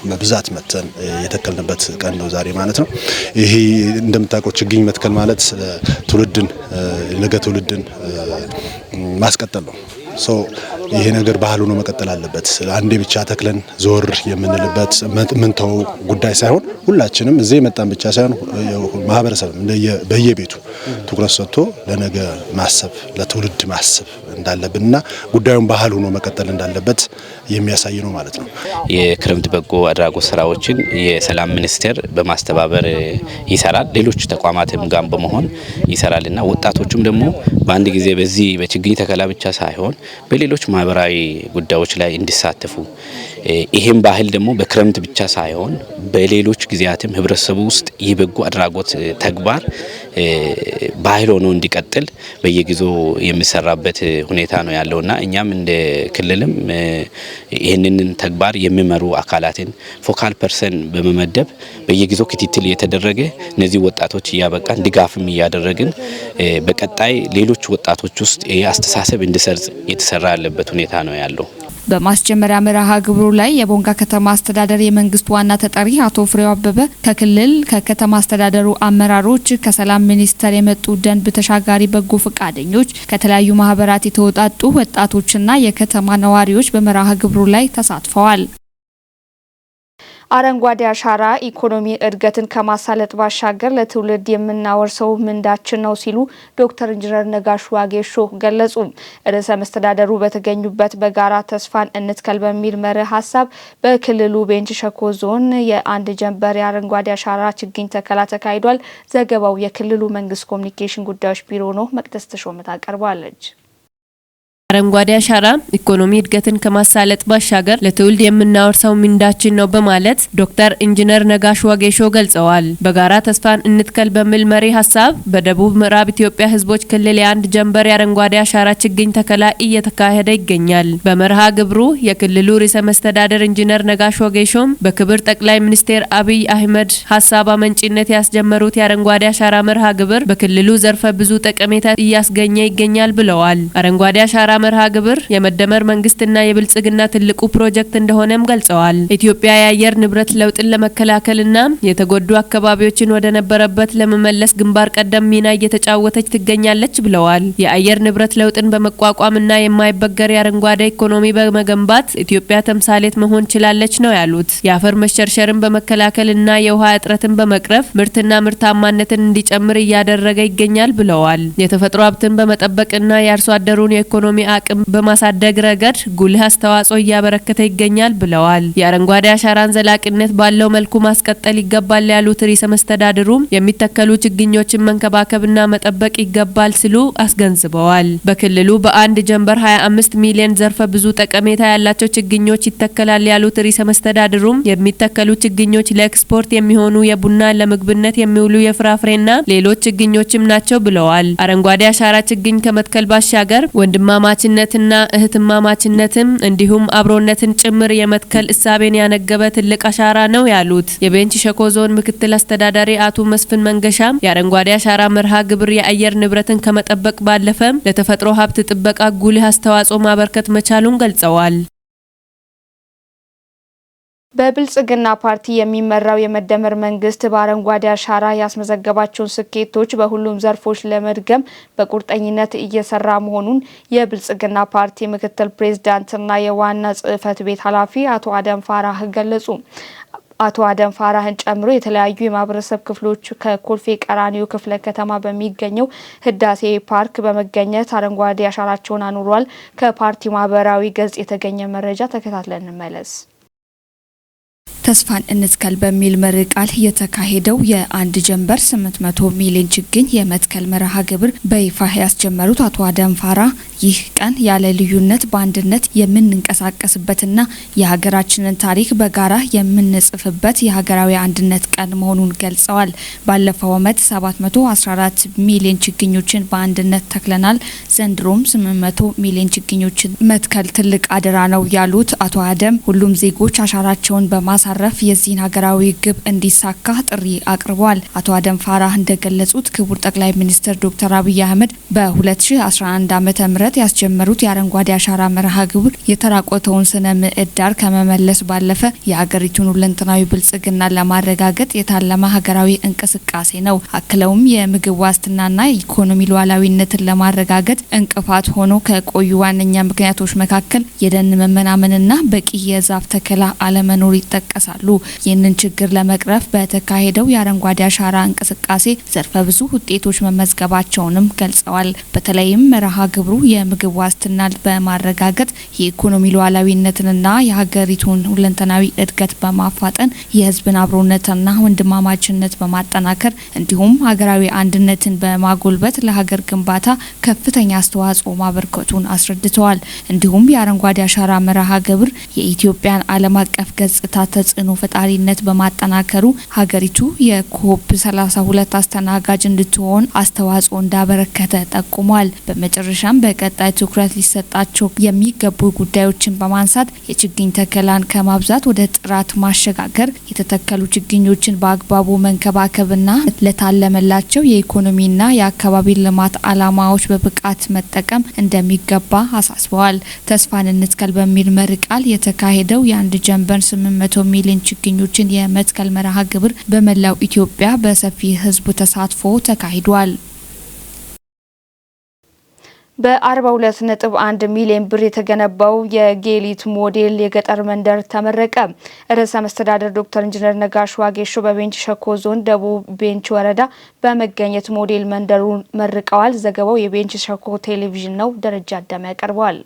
በብዛት መተን የተከልንበት ቀን ነው ዛሬ ማለት ነው። ይሄ እንደምታውቀው ችግኝ መትከል ማለት ትውልድን ነገ ትውልድን ማስቀጠል ነው። So ይሄ ነገር ባህል ሆኖ መቀጠል አለበት። አንዴ ብቻ ተክለን ዞር የምንልበት ምንተው ጉዳይ ሳይሆን ሁላችንም እዚህ የመጣን ብቻ ሳይሆን ማህበረሰብ በየቤቱ ትኩረት ሰጥቶ ለነገ ማሰብ፣ ለትውልድ ማሰብ እንዳለብንና ጉዳዩን ባህል ሆኖ መቀጠል እንዳለበት የሚያሳይ ነው ማለት ነው። የክረምት በጎ አድራጎት ስራዎችን የሰላም ሚኒስቴር በማስተባበር ይሰራል። ሌሎች ተቋማትም ጋር በመሆን ይሰራልና ወጣቶቹም ደግሞ በአንድ ጊዜ በዚህ በችግኝ ተከላ ብቻ ሳይሆን በሌሎች ማህበራዊ ጉዳዮች ላይ እንዲሳተፉ፣ ይሄም ባህል ደግሞ በክረምት ብቻ ሳይሆን በሌሎች ጊዜያትም ህብረተሰቡ ውስጥ ይህ በጎ አድራጎት ተግባር ባህል ሆኖ እንዲቀጥል በየጊዜው የሚሰራበት ሁኔታ ነው ያለውና እኛም እንደ ክልልም ይህንን ተግባር የሚመሩ አካላትን focal person በመመደብ በየጊዜው ክትትል እየተደረገ እነዚህ ወጣቶች እያበቃን ድጋፍም እያደረግን በቀጣይ ሌሎች ወጣቶች ውስጥ ይህ አስተሳሰብ እንዲሰርጽ እየተሰራ ያለበት ሁኔታ ነው ያለው። በማስጀመሪያ መርሃ ግብሩ ላይ የቦንጋ ከተማ አስተዳደር የመንግስት ዋና ተጠሪ አቶ ፍሬው አበበ፣ ከክልል ከከተማ አስተዳደሩ አመራሮች፣ ከሰላም ሚኒስቴር የመጡ ደንብ ተሻጋሪ በጎ ፈቃደኞች፣ ከተለያዩ ማህበራት የተወጣጡ ወጣቶችና የከተማ ነዋሪዎች በመርሃ ግብሩ ላይ ተሳትፈዋል። አረንጓዴ አሻራ ኢኮኖሚ እድገትን ከማሳለጥ ባሻገር ለትውልድ የምናወርሰው ምንዳችን ነው ሲሉ ዶክተር ኢንጂነር ነጋሽ ዋጌሾ ገለጹ። ርዕሰ መስተዳደሩ በተገኙበት በጋራ ተስፋን እንትከል በሚል መርህ ሀሳብ በክልሉ ቤንች ሸኮ ዞን የአንድ ጀንበር የአረንጓዴ አሻራ ችግኝ ተከላ ተካሂዷል። ዘገባው የክልሉ መንግስት ኮሚኒኬሽን ጉዳዮች ቢሮ ነው። መቅደስ ተሾመ ታቀርባለች። አረንጓዴ አሻራ ኢኮኖሚ እድገትን ከማሳለጥ ባሻገር ለትውልድ የምናወርሰው ምንዳችን ነው በማለት ዶክተር ኢንጂነር ነጋሽ ዋጌሾ ገልጸዋል። በጋራ ተስፋን እንትከል በሚል መሪ ሀሳብ በደቡብ ምዕራብ ኢትዮጵያ ሕዝቦች ክልል የአንድ ጀንበር የአረንጓዴ አሻራ ችግኝ ተከላ እየተካሄደ ይገኛል። በመርሃ ግብሩ የክልሉ ርዕሰ መስተዳደር ኢንጂነር ነጋሽ ዋጌሾም በክብር ጠቅላይ ሚኒስትር አብይ አህመድ ሀሳብ አመንጪነት ያስጀመሩት የአረንጓዴ አሻራ መርሃ ግብር በክልሉ ዘርፈ ብዙ ጠቀሜታ እያስገኘ ይገኛል ብለዋል። አረንጓዴ አሻራ መርሃ ግብር የመደመር መንግስትና የብልጽግና ትልቁ ፕሮጀክት እንደሆነም ገልጸዋል። ኢትዮጵያ የአየር ንብረት ለውጥን ለመከላከልና የተጎዱ አካባቢዎችን ወደ ነበረበት ለመመለስ ግንባር ቀደም ሚና እየተጫወተች ትገኛለች ብለዋል። የአየር ንብረት ለውጥን በመቋቋምና የማይበገር የአረንጓዴ ኢኮኖሚ በመገንባት ኢትዮጵያ ተምሳሌት መሆን ችላለች ነው ያሉት። የአፈር መሸርሸርን በመከላከልና የውሃ እጥረትን በመቅረፍ ምርትና ምርታማነትን እንዲጨምር እያደረገ ይገኛል ብለዋል። የተፈጥሮ ሀብትን በመጠበቅና የአርሶ አደሩን የኢኮኖሚ አቅም በማሳደግ ረገድ ጉልህ አስተዋጽኦ እያበረከተ ይገኛል ብለዋል። የአረንጓዴ አሻራን ዘላቂነት ባለው መልኩ ማስቀጠል ይገባል ያሉት ርዕሰ መስተዳድሩም የሚተከሉ ችግኞችን መንከባከብና መጠበቅ ይገባል ሲሉ አስገንዝበዋል። በክልሉ በአንድ ጀንበር 25 ሚሊዮን ዘርፈ ብዙ ጠቀሜታ ያላቸው ችግኞች ይተከላል ያሉት ርዕሰ መስተዳድሩም የሚተከሉ ችግኞች ለኤክስፖርት የሚሆኑ የቡና፣ ለምግብነት የሚውሉ የፍራፍሬና ሌሎች ችግኞችም ናቸው ብለዋል። አረንጓዴ አሻራ ችግኝ ከመትከል ባሻገር ወንድማማችነትና እህትማማችነትም እንዲሁም አብሮነትን ጭምር የመትከል እሳቤን ያነገበ ትልቅ አሻራ ነው ያሉት የቤንች ሸኮ ዞን ምክትል አስተዳዳሪ አቶ መስፍን መንገሻም የአረንጓዴ አሻራ መርሃ ግብር የአየር ንብረትን ከመጠበቅ ባለፈ ለተፈጥሮ ሀብት ጥበቃ ጉልህ አስተዋጽኦ ማበርከት መቻሉን ገልጸዋል። በብልጽግና ፓርቲ የሚመራው የመደመር መንግስት በአረንጓዴ አሻራ ያስመዘገባቸውን ስኬቶች በሁሉም ዘርፎች ለመድገም በቁርጠኝነት እየሰራ መሆኑን የብልጽግና ፓርቲ ምክትል ፕሬዝዳንትና የዋና ጽህፈት ቤት ኃላፊ አቶ አደም ፋራህ ገለጹ። አቶ አደም ፋራህን ጨምሮ የተለያዩ የማህበረሰብ ክፍሎች ከኮልፌ ቀራኒዮ ክፍለ ከተማ በሚገኘው ህዳሴ ፓርክ በመገኘት አረንጓዴ አሻራቸውን አኑሯል። ከፓርቲው ማህበራዊ ገጽ የተገኘ መረጃ ተከታትለን እንመለስ። ተስፋን እንትከል በሚል መሪ ቃል የተካሄደው የአንድ ጀንበር 800 ሚሊዮን ችግኝ የመትከል መርሃ ግብር በይፋ ያስጀመሩት አቶ አደም ፋራህ ይህ ቀን ያለ ልዩነት በአንድነት የምንንቀሳቀስበትና የሀገራችንን ታሪክ በጋራ የምንጽፍበት የሀገራዊ አንድነት ቀን መሆኑን ገልጸዋል። ባለፈው ዓመት 714 ሚሊዮን ችግኞችን በአንድነት ተክለናል። ዘንድሮም 800 ሚሊዮን ችግኞችን መትከል ትልቅ አደራ ነው ያሉት አቶ አደም ሁሉም ዜጎች አሻራቸውን በማሳረፍ በማሳረፍ የዚህን ሀገራዊ ግብ እንዲሳካ ጥሪ አቅርበዋል። አቶ አደም ፋራህ እንደገለጹት ክቡር ጠቅላይ ሚኒስትር ዶክተር አብይ አህመድ በ2011 ዓመተ ምህረት ያስጀመሩት የአረንጓዴ አሻራ መርሃ ግብር የተራቆተውን ስነ ምህዳር ከመመለስ ባለፈ የሀገሪቱን ሁለንተናዊ ብልጽግና ለማረጋገጥ የታለመ ሀገራዊ እንቅስቃሴ ነው። አክለውም የምግብ ዋስትናና የኢኮኖሚ ሉዓላዊነትን ለማረጋገጥ እንቅፋት ሆኖ ከቆዩ ዋነኛ ምክንያቶች መካከል የደን መመናመንና በቂ የዛፍ ተከላ አለመኖር ይጠቀሳሉ። ይህንን ችግር ለመቅረፍ በተካሄደው የአረንጓዴ አሻራ እንቅስቃሴ ዘርፈ ብዙ ውጤቶች መመዝገባቸውንም ገልጸዋል። በተለይም መርሃ ግብሩ የምግብ ዋስትናን በማረጋገጥ የኢኮኖሚ ሉዓላዊነትንና የሀገሪቱን ሁለንተናዊ እድገት በማፋጠን የሕዝብን አብሮነትና ወንድማማችነት በማጠናከር እንዲሁም ሀገራዊ አንድነትን በማጎልበት ለሀገር ግንባታ ከፍተኛ አስተዋጽኦ ማበርከቱን አስረድተዋል። እንዲሁም የአረንጓዴ አሻራ መርሃ ግብር የኢትዮጵያን ዓለም አቀፍ ገጽታ ተጽዕኖ ፈጣሪነት በማጠናከሩ ሀገሪቱ የኮፕ 32 አስተናጋጅ እንድትሆን አስተዋጽኦ እንዳበረከተ ጠቁሟል። በመጨረሻም በቀጣይ ትኩረት ሊሰጣቸው የሚገቡ ጉዳዮችን በማንሳት የችግኝ ተከላን ከማብዛት ወደ ጥራት ማሸጋገር፣ የተተከሉ ችግኞችን በአግባቡ መንከባከብና ለታለመላቸው የኢኮኖሚና የአካባቢ ልማት ዓላማዎች በብቃት መጠቀም እንደሚገባ አሳስበዋል። ተስፋን እንትከል በሚል መሪ ቃል የተካሄደው የአንድ ጀንበር 800 ሚሊዮን ችግኞችን የመትከል መርሃ ግብር በመላው ኢትዮጵያ በሰፊ ሕዝብ ተሳትፎ ተካሂዷል። በ42.1 ሚሊዮን ብር የተገነባው የጌሊት ሞዴል የገጠር መንደር ተመረቀ። ርዕሰ መስተዳደር ዶክተር ኢንጂነር ነጋሽ ዋጌሾ በቤንች ሸኮ ዞን ደቡብ ቤንች ወረዳ በመገኘት ሞዴል መንደሩን መርቀዋል። ዘገባው የቤንች ሸኮ ቴሌቪዥን ነው። ደረጃ አዳማ ያቀርበዋል።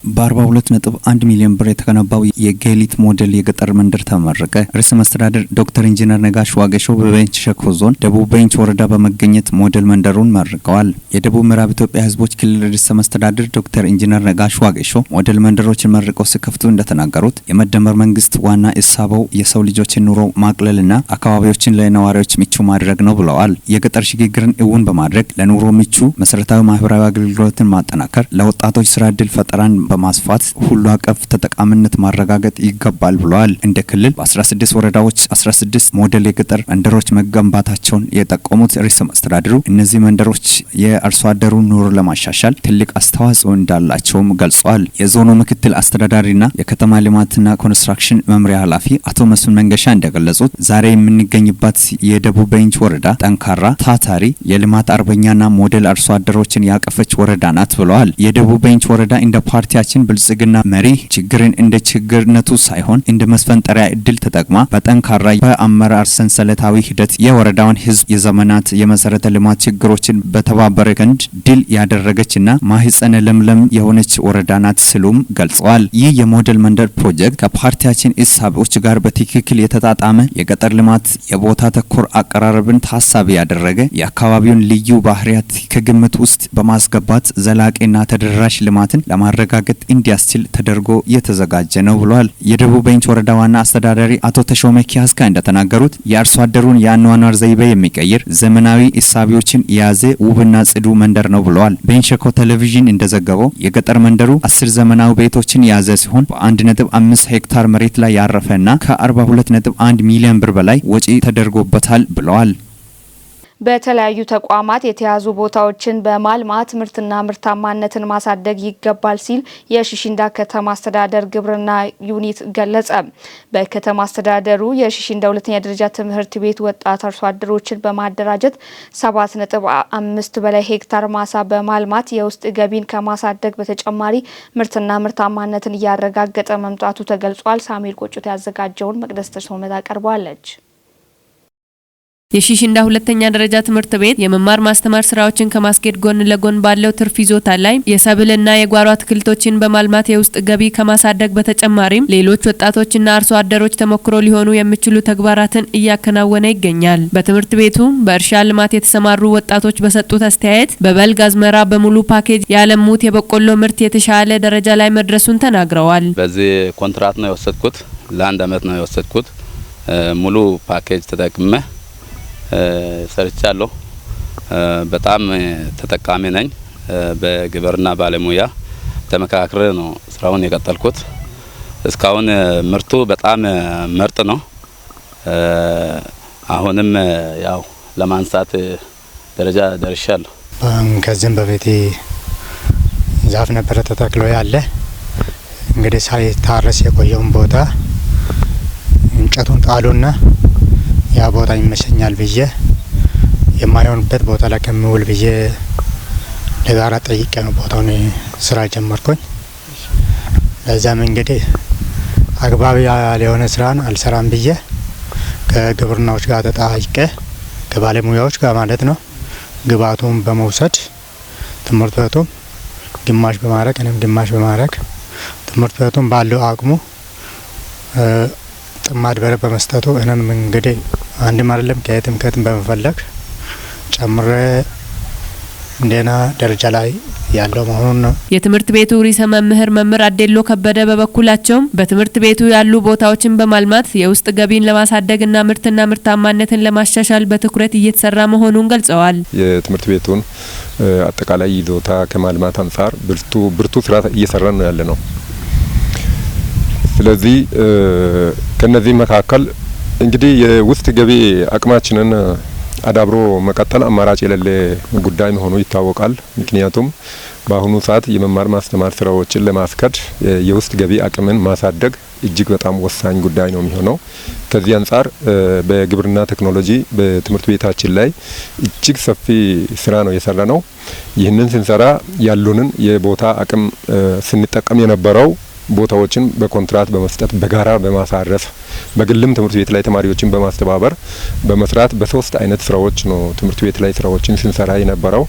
በ42.1 ሚሊዮን ብር የተገነባው የጌሊት ሞዴል የገጠር መንደር ተመረቀ። ርዕሰ መስተዳድር ዶክተር ኢንጂነር ነጋሽ ዋጌሾ በቤንች ሸኮ ዞን ደቡብ ቤንች ወረዳ በመገኘት ሞዴል መንደሩን መርቀዋል። የደቡብ ምዕራብ ኢትዮጵያ ሕዝቦች ክልል ርዕሰ መስተዳድር ዶክተር ኢንጂነር ነጋሽ ዋጌሾ ሞዴል መንደሮችን መርቀው ሲከፍቱ እንደተናገሩት የመደመር መንግስት ዋና እሳቤው የሰው ልጆችን ኑሮ ማቅለልና አካባቢዎችን ለነዋሪዎች ምቹ ማድረግ ነው ብለዋል። የገጠር ሽግግርን እውን በማድረግ ለኑሮ ምቹ መሰረታዊ ማህበራዊ አገልግሎትን ማጠናከር፣ ለወጣቶች ስራ እድል ፈጠራን በማስፋት ሁሉ አቀፍ ተጠቃሚነት ማረጋገጥ ይገባል ብለዋል። እንደ ክልል በ16 ወረዳዎች 16 ሞዴል የገጠር መንደሮች መገንባታቸውን የጠቆሙት ርዕሰ መስተዳድሩ እነዚህ መንደሮች የአርሶ አደሩን ኑሮ ለማሻሻል ትልቅ አስተዋጽኦ እንዳላቸውም ገልጸዋል። የዞኑ ምክትል አስተዳዳሪና የከተማ ልማትና ኮንስትራክሽን መምሪያ ኃላፊ አቶ መስፍን መንገሻ እንደገለጹት ዛሬ የምንገኝባት የደቡብ ቤንች ወረዳ ጠንካራ፣ ታታሪ የልማት አርበኛና ሞዴል አርሶ አደሮችን ያቀፈች ወረዳ ናት ብለዋል። የደቡብ ቤንች ወረዳ እንደ ፓርቲያችን ብልጽግና መሪ ችግርን እንደ ችግርነቱ ሳይሆን እንደ መስፈንጠሪያ እድል ተጠቅማ በጠንካራ በአመራር ሰንሰለታዊ ሂደት የወረዳውን ሕዝብ የዘመናት የመሰረተ ልማት ችግሮችን በተባበረ ክንድ ድል ያደረገችና ማህፀነ ለምለም የሆነች ወረዳ ናት ሲሉም ገልጸዋል። ይህ የሞዴል መንደር ፕሮጀክት ከፓርቲያችን እሳቤዎች ጋር በትክክል የተጣጣመ የገጠር ልማት የቦታ ተኮር አቀራረብን ታሳቢ ያደረገ የአካባቢውን ልዩ ባህሪያት ከግምት ውስጥ በማስገባት ዘላቂና ተደራሽ ልማትን ለማረጋገጥ እንዲያስችል ተደርጎ የተዘጋጀ ነው ብሏል። የደቡብ ቤንች ወረዳ ዋና አስተዳዳሪ አቶ ተሾመ ኪያስካ እንደተናገሩት የአርሶ አደሩን የአኗኗር ዘይቤ የሚቀይር ዘመናዊ እሳቤዎችን የያዘ ውብና ጽዱ መንደር ነው ብለዋል። ቤንች ሸኮ ቴሌቪዥን እንደዘገበው የገጠር መንደሩ 10 ዘመናዊ ቤቶችን የያዘ ሲሆን በ1.5 ሄክታር መሬት ላይ ያረፈና ከ42.1 ሚሊዮን ብር በላይ ወጪ ተደርጎበታል ብለዋል። በተለያዩ ተቋማት የተያዙ ቦታዎችን በማልማት ምርትና ምርታማነትን ማሳደግ ይገባል ሲል የሺሽንዳ ከተማ አስተዳደር ግብርና ዩኒት ገለጸ። በከተማ አስተዳደሩ የሺሽንዳ ሁለተኛ ደረጃ ትምህርት ቤት ወጣት አርሶ አደሮችን በማደራጀት 7.5 በላይ ሄክታር ማሳ በማልማት የውስጥ ገቢን ከማሳደግ በተጨማሪ ምርትና ምርታማነትን እያረጋገጠ መምጣቱ ተገልጿል። ሳሙኤል ቆጭቶ ያዘጋጀውን መቅደስ ተሾመ ታቀርበዋለች። የሺሽንዳ ሁለተኛ ደረጃ ትምህርት ቤት የመማር ማስተማር ስራዎችን ከማስኬድ ጎን ለጎን ባለው ትርፍ ይዞታ ላይ የሰብልና የጓሮ አትክልቶችን በማልማት የውስጥ ገቢ ከማሳደግ በተጨማሪም ሌሎች ወጣቶችና አርሶ አደሮች ተሞክሮ ሊሆኑ የሚችሉ ተግባራትን እያከናወነ ይገኛል። በትምህርት ቤቱ በእርሻ ልማት የተሰማሩ ወጣቶች በሰጡት አስተያየት በበልግ አዝመራ በሙሉ ፓኬጅ ያለሙት የበቆሎ ምርት የተሻለ ደረጃ ላይ መድረሱን ተናግረዋል። በዚህ ኮንትራት ነው የወሰድኩት። ለአንድ አመት ነው የወሰድኩት። ሙሉ ፓኬጅ ተጠቅሜ ሰርቻለሁ። በጣም ተጠቃሚ ነኝ። በግብርና ባለሙያ ተመካክሬ ነው ስራውን የቀጠልኩት። እስካሁን ምርቱ በጣም ምርጥ ነው። አሁንም ያው ለማንሳት ደረጃ ደርሻለሁ። ከዚህም በፊት ዛፍ ነበረ ተተክሎ ያለ፣ እንግዲህ ሳይታረስ የቆየውን ቦታ እንጨቱን ጣሉና ያ ቦታ ይመቸኛል ብዬ፣ የማይሆንበት ቦታ ላይ ከምውል ብዬ ለጋራ ጠይቄ ነው ቦታውን ስራ ጀመርኩኝ። ለዛም እንግዲህ አግባብ ያልሆነ ስራን አልሰራም ብዬ ከግብርናዎች ጋር ተጠያይቄ፣ ከባለሙያዎች ጋር ማለት ነው፣ ግብአቱን በመውሰድ ትምህርት ቤቱም ግማሽ በማድረግ እኔም ግማሽ በማድረግ፣ ትምህርት ቤቱም ባለው አቅሙ ጥማድ በሬ በመስጠቱ፣ እኔም እንግዲህ አንድም አይደለም ከየትም ከየትም በመፈለግ ጨምሬ እንደና ደረጃ ላይ ያለው መሆኑን ነው። የትምህርት ቤቱ ርዕሰ መምህር መምህር አዴሎ ከበደ በበኩላቸውም በትምህርት ቤቱ ያሉ ቦታዎችን በማልማት የውስጥ ገቢን ለማሳደግና ምርትና ምርታማነትን ለማሻሻል በትኩረት እየተሰራ መሆኑን ገልጸዋል። የትምህርት ቤቱን አጠቃላይ ይዞታ ከማልማት አንጻር ብርቱ ብርቱ ስራ እየሰራን ነው ያለ ነው። ስለዚህ ከነዚህ መካከል እንግዲህ የውስጥ ገቢ አቅማችንን አዳብሮ መቀጠል አማራጭ የሌለ ጉዳይ መሆኑ ይታወቃል። ምክንያቱም በአሁኑ ሰዓት የመማር ማስተማር ስራዎችን ለማስከድ የውስጥ ገቢ አቅምን ማሳደግ እጅግ በጣም ወሳኝ ጉዳይ ነው የሚሆነው። ከዚህ አንጻር በግብርና ቴክኖሎጂ በትምህርት ቤታችን ላይ እጅግ ሰፊ ስራ ነው የሰራ ነው። ይህንን ስንሰራ ያሉንን የቦታ አቅም ስንጠቀም የነበረው ቦታዎችን በኮንትራት በመስጠት፣ በጋራ በማሳረፍ፣ በግልም ትምህርት ቤት ላይ ተማሪዎችን በማስተባበር በመስራት በሶስት አይነት ስራዎች ነው ትምህርት ቤት ላይ ስራዎችን ስንሰራ የነበረው።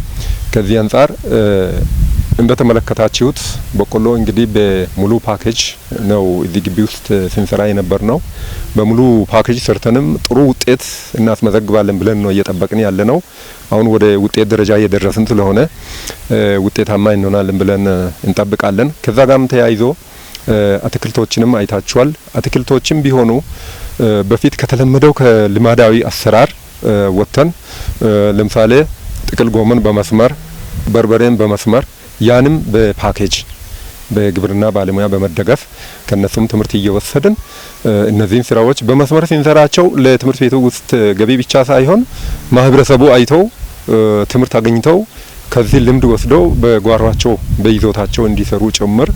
ከዚህ አንጻር እንደተመለከታችሁት በቆሎ እንግዲህ በሙሉ ፓኬጅ ነው እዚህ ግቢ ውስጥ ስንሰራ የነበር ነው። በሙሉ ፓኬጅ ሰርተንም ጥሩ ውጤት እናስመዘግባለን ብለን ነው እየጠበቅን ያለ ነው። አሁን ወደ ውጤት ደረጃ እየደረስን ስለሆነ ውጤታማ እንሆናለን ብለን እንጠብቃለን። ከዛ ጋርም ተያይዞ አትክልቶችንም አይታችኋል። አትክልቶችም ቢሆኑ በፊት ከተለመደው ከልማዳዊ አሰራር ወጥተን ለምሳሌ ጥቅል ጎመን በመስመር፣ በርበሬን በመስመር፣ ያንም በፓኬጅ በግብርና ባለሙያ በመደገፍ ከነሱም ትምህርት እየወሰድን እነዚህን ስራዎች በመስመር ስንሰራቸው ለትምህርት ቤቱ ውስጥ ገቢ ብቻ ሳይሆን ማህበረሰቡ አይተው ትምህርት አግኝተው ከዚህ ልምድ ወስደው በጓሯቸው በይዞታቸው እንዲሰሩ ጭምር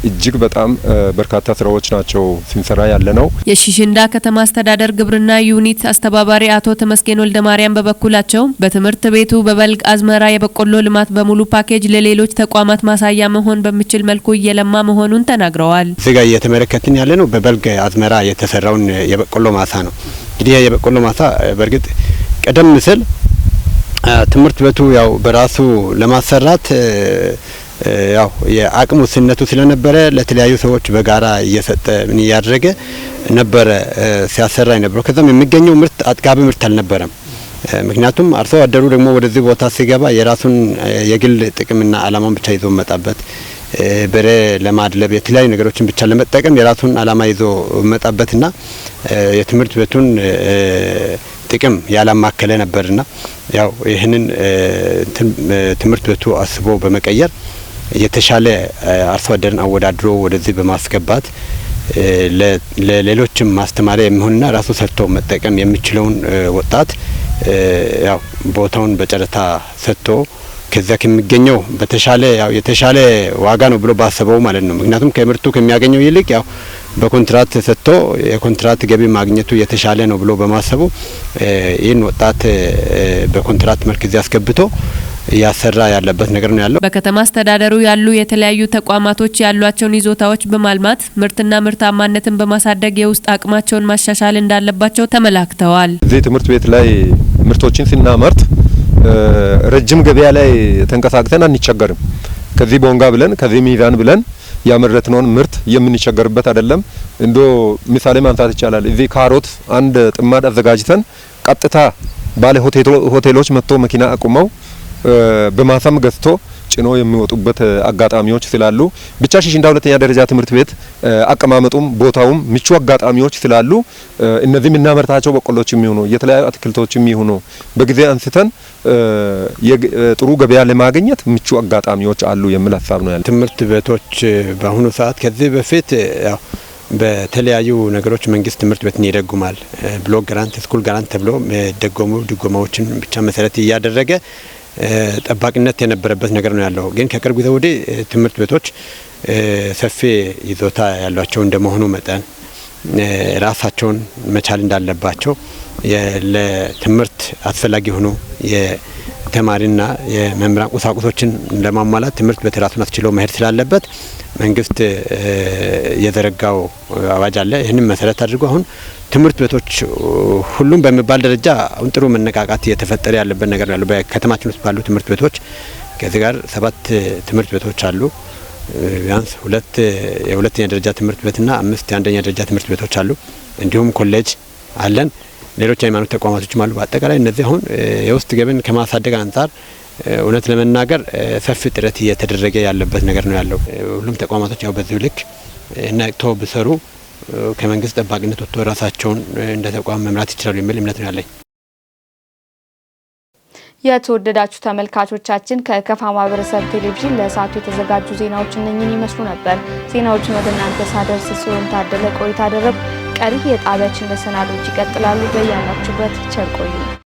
እጅግ በጣም በርካታ ስራዎች ናቸው ስንሰራ ያለ ነው። የሺሽንዳ ከተማ አስተዳደር ግብርና ዩኒት አስተባባሪ አቶ ተመስገን ወልደ ማርያም በበኩላቸው በትምህርት ቤቱ በበልግ አዝመራ የበቆሎ ልማት በሙሉ ፓኬጅ ለሌሎች ተቋማት ማሳያ መሆን በሚችል መልኩ እየለማ መሆኑን ተናግረዋል። እዚህ ጋር እየተመለከትን ያለ ነው በበልግ አዝመራ የተሰራውን የበቆሎ ማሳ ነው። እንግዲህ የበቆሎ ማሳ በእርግጥ ቀደም ሲል ትምህርት ቤቱ ያው በራሱ ለማሰራት ያው የአቅሙ ውስንነቱ ስለነበረ ለተለያዩ ሰዎች በጋራ እየሰጠ ምን እያደረገ ነበረ ሲያሰራ የነበረው። ከዛም የሚገኘው ምርት አጥጋቢ ምርት አልነበረም። ምክንያቱም አርሶ አደሩ ደግሞ ወደዚህ ቦታ ሲገባ የራሱን የግል ጥቅምና አላማውን ብቻ ይዞ መጣበት፣ በሬ ለማድለብ የተለያዩ ነገሮችን ብቻ ለመጠቀም የራሱን አላማ ይዞ መጣበትና የትምህርት ቤቱን ጥቅም ያላማከለ ነበርና ያው ይህንን ትምህርት ቤቱ አስቦ በመቀየር የተሻለ አርሶ አደርን አወዳድሮ ወደዚህ በማስገባት ለሌሎችም ማስተማሪያ የሚሆንና ራሱ ሰርቶ መጠቀም የሚችለውን ወጣት ያው ቦታውን በጨረታ ሰጥቶ ከዚያ ከሚገኘው በተሻለ ያው የተሻለ ዋጋ ነው ብሎ ባሰበው ማለት ነው። ምክንያቱም ከምርቱ ከሚያገኘው ይልቅ ያው በኮንትራት ሰጥቶ የኮንትራት ገቢ ማግኘቱ የተሻለ ነው ብሎ በማሰቡ ይህን ወጣት በኮንትራት መልክ እዚህ አስገብቶ እያሰራ ያለበት ነገር ነው ያለው። በከተማ አስተዳደሩ ያሉ የተለያዩ ተቋማቶች ያሏቸውን ይዞታዎች በማልማት ምርትና ምርታማነትን በማሳደግ የውስጥ አቅማቸውን ማሻሻል እንዳለባቸው ተመላክተዋል። እዚህ ትምህርት ቤት ላይ ምርቶችን ስናመርት ረጅም ገበያ ላይ ተንቀሳቅሰን አንቸገርም። ከዚህ ቦንጋ ብለን፣ ከዚህ ሚዛን ብለን ያመረትነውን ምርት የምንቸገርበት አይደለም። እንዶ ምሳሌ ማንሳት ይቻላል። እዚህ ካሮት አንድ ጥማድ አዘጋጅተን ቀጥታ ባለ ሆቴሎች መጥቶ መኪና አቁመው በማሳም ገዝቶ ጭኖ የሚወጡበት አጋጣሚዎች ስላሉ፣ ብቻ ሽሽንዳ ሁለተኛ ደረጃ ትምህርት ቤት አቀማመጡም ቦታውም ምቹ አጋጣሚዎች ስላሉ እነዚህ የምናመርታቸው በቆሎች የሚሆኑ የተለያዩ አትክልቶች የሚሆኑ በጊዜ አንስተን ጥሩ ገበያ ለማግኘት ምቹ አጋጣሚዎች አሉ የሚል ሀሳብ ነው ያለው። ትምህርት ቤቶች በአሁኑ ሰዓት ከዚህ በፊት ያው በተለያዩ ነገሮች መንግስት ትምህርት ቤትን ይደጉማል። Block grant፣ school grant ተብሎ ደጎሙ ድጎማዎችን ብቻ መሰረት እያደረገ ጠባቂነት የነበረበት ነገር ነው ያለው። ግን ከቅርብ ጊዜ ወዲህ ትምህርት ቤቶች ሰፊ ይዞታ ያሏቸው እንደመሆኑ መጠን ራሳቸውን መቻል እንዳለባቸው፣ ለትምህርት አስፈላጊ የሆኑ የተማሪና የመምህራን ቁሳቁሶችን ለማሟላት ትምህርት ቤት ራሱን አስችሎ መሄድ ስላለበት መንግስት የዘረጋው አዋጅ አለ። ይህንን መሰረት አድርጎ አሁን ትምህርት ቤቶች ሁሉም በሚባል ደረጃ አሁን ጥሩ መነቃቃት እየተፈጠረ ያለበት ነገር ነው ያለው። በከተማችን ውስጥ ባሉ ትምህርት ቤቶች ከዚህ ጋር 7 ትምህርት ቤቶች አሉ። ቢያንስ 2 የሁለተኛ ደረጃ ትምህርት ቤትና 5 የአንደኛ ደረጃ ትምህርት ቤቶች አሉ። እንዲሁም ኮሌጅ አለን። ሌሎች የሃይማኖት ተቋማቶችም አሉ። በአጠቃላይ እነዚህ አሁን የውስጥ ገቢን ከማሳደግ አንጻር እውነት ለመናገር ሰፊ ጥረት እየተደረገ ያለበት ነገር ነው ያለው። ሁሉም ተቋማቶች ያው በዚሁ ልክ ነቅተው ቢሰሩ ከመንግስት ጠባቂነት ወጥቶ ራሳቸውን እንደ ተቋም መምራት ይችላሉ የሚል እምነት ነው ያለኝ። የተወደዳችሁ ተመልካቾቻችን፣ ከከፋ ማህበረሰብ ቴሌቪዥን ለሰዓቱ የተዘጋጁ ዜናዎች እነኝህን ይመስሉ ነበር። ዜናዎችን ወደ እናንተ ሳደርስ ሲሆን ታደለ ቆይታ አደረጉ። ቀሪ የጣቢያችን መሰናዶች ይቀጥላሉ። በያላችሁበት ቸር ቆዩ።